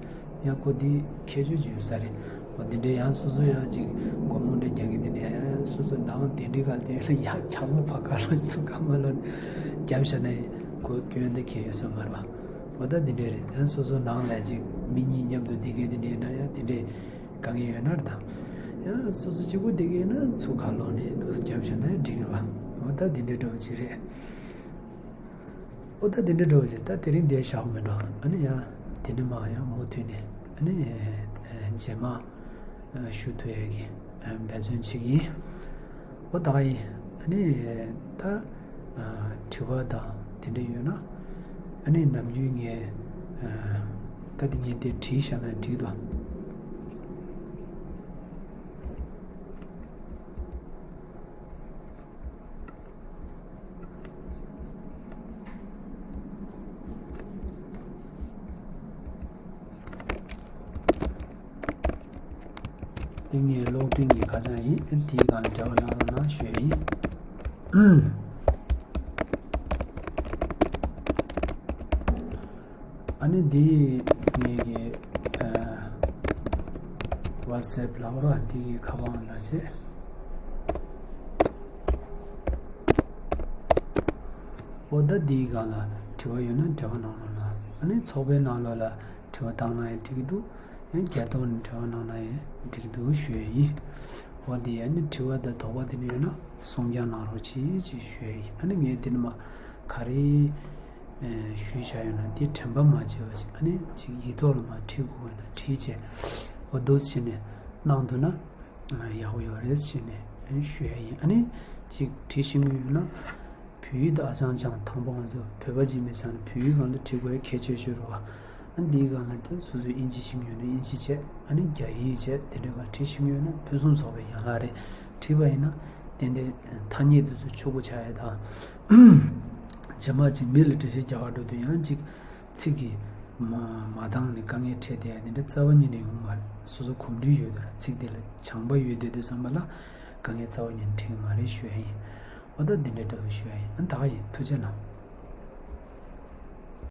ཡང་ཁོ་འདི་ཁྱད་ཆོས་ཅིག་ཡོད་ས་རེད། འོ་འདི་འདྲའི་ཡང་སོ་སོ་ཡང་ཅིག་སྒོམ་རྨོངས་འདྲ་རྒྱག་མཁན་དེ་འདྲ་ཡང་སོ་སོ་ནང་དེ་འདྲའི་ག་ལ་དེ་ལ་ཡར་གྱང་ལ་ཕར་ཁ་ལོན་ཚུར་ཁ་མ་ལོན་རྒྱབ་བཞག་ན་ཁོ་སྐྱོན་དེ་གང་ཡང་ཡོད་ས་མ་རེད་བ། འོ་ད་འདི་འདྲ་རེད། ཡང་སོ་སོ་ནང་ལ་ཅིག་མི་གཉིས་མཉམ་དུ་བསྡད་མཁན་དེ་འདྲ་ཡིན་ན་ཡང་དེ་འདྲའི་དཀའ་ངལ་ཡོད་ན་རེད་ད། ཡང་སོ་སོ་གཅིག་པུ་བསྡད་མཁན་ཡིན་ན་ཚུར་ཁ་ལོན་ནས་འདུག་རྒྱབ་བཞག་ན་འགྲིག་གི་རེད་བ། འོ་ད་འདི་འདྲའི་འདྲ་བོ་ཅིག་རེད། འོ་ད་དེ་འདྲའི་འདྲ་བོ་ཞིག་ད་དེ་རིང་འདིར་བཞག་མི་འགྲོ། ཨ་ནི་ཡང་དེ་འདྲ་མ་ཡང་མུ་མཐུད་ནས་ཨ་ནི་རྗེས་མ་ཞུ་ཐུབ་ཡས་ཀྱི་འབད་བརྩོན་བྱེད་ཀྱི་ཡིན། འོ་ད་ཡིན། ཨ་ནི་ད་དྲི་བ་དང་དེ་འདྲ་ཡོད་ན་ཨ་ནི་ནམ་རྒྱུན་ངས་ད་དེ་ངས་དེ་བྲིས་བཞག་ན་འགྲིག་འདུག་དེ་ངའི་གློག་འཕྲིན་གྱི་ཁ་བྱང་ཡིན། དེའི་སྒང་ལ་འབྲེལ་བ་གནང་རོགས་གནང་ཞུ་ཡ་ཡིན། ཨ་ནི་འདི་ངེད་ཀྱི་ཨ་ཝ་ཊི་སེབ་ལབ་རོགས། འདི་གི་ཁ་པར་ལ་བྱས། འོ་ད་འདིའི་སྒང་ལ་དྲི་བ་ཡོད་ན་འབྲེལ་བ་གནང་རོགས་གནང་། ཨ་ནི་ཚོགས་པའི་ནང་ལོགས་ལ་དྲི་བ་བཏང་ན་ཡང་འགྲིག་གི་འདུག་ཡང་སྒེར་ཐོག་ནས་འབྲེལ་བ་གནང་ན་ཡང་འགྲིག་གི་འདུག་ཞུ་ཡ་ཡིན། འོ་འདི་ཨ་ནི་དྲི་བ་དང་དོགས་པ་དེ་འདྲ་ཡོད་ན་གསུང་རྐྱང་གནང་རོགས་གྱིས་ཅེས་ཞུ་ཡ་ཡིན། ཨ་ནི་ངས་འདི་ནས་མར་ག་རེ་ཨེ་ཞུས་བཞག་ཡོད་ན་འདི་དྲན་པ་མ་བརྗེད་པ་ཞིག་ཨ་ནི་ཅིག་ཡིག་ཐོག་ལ་མར་བྲིས་དགོས་ན་བྲིས་བྱས། འོ་འདུག་སེ་བྱས་ནས་གནང་ཐུབ་ན་ཡག་པོ་ཡོད་རེད་ཟེར་ནས་ཞུ་ཡ་ཡིན། ཨ་ནི་ཅིག་བྲིས་ཤེས་ཀྱི་ཡོད་ན་བོད་ཡིག་དང་ཨ་ཅང་ཅང་དང་པོ་ང་ཚོ་བོད་པ་ཅིག་མིན་ཙང་ནས་བོད་ཡིག་སྒང་ལ་བྲིས་དགོས་ཡ་གལ་ཆེ་ཤོས་རེད་བ། ཨ་ནི་འདིའི་སྒང་ལ་ད་སོ་སོས་དབྱིན་ཇི་ཤེས་ཀྱི་ཡོད་ན་དབྱིན་ཇི་བྱས། ཨ་ནི་རྒྱ་ཡིག་བྱས། དེ་འདྲའི་སྒང་བྲིས་ཤེས་ཀྱི་ཡོད་ན་ཕུན་སུམ་ཚོགས་པའི་ཡན་ལག་རེད། བྲིས་པ་ཡིན་ན་ཏན་ཏན་ཐ་སྙད་དེ་ཚོ་ཕྱུག་པོ་ཆགས་ཡ་དང་། རྗེས་མ་ཅིག་མི་ལ་འགྲེལ་བཤད་རྒྱག་ག་འགྲོ་དུས་ཡང་ཅིག་ཚིག་གི་མ་མ་འདང་ནས་དཀའ་ངལ་འཕྲད་བསྡད་ཡ་དེ་འདྲ་རྩ་བ་ཉིད་ནས་ཡོང་མ་རེད། སོ་སོ་གོམས་འདྲིས་ཡོད་དུས་ཚིག་དེ་ལ་བྱང་པ་ཡོད་བསྡད་དུས་ཙམ་པ་ལ་དཀའ་ངལ་རྩ་བ་ཉིད་ནས་འཕྲད་ཀྱི་མ་རེད་ཞུ་ཡ་ཡིན། འོ་ད་འདི་འདྲའི་འདྲ་བོ་ཞུ་ཡ་ཡིན། ཨ་ད་ག་ཡིན། ཐུགས་རྗེ་གནང་།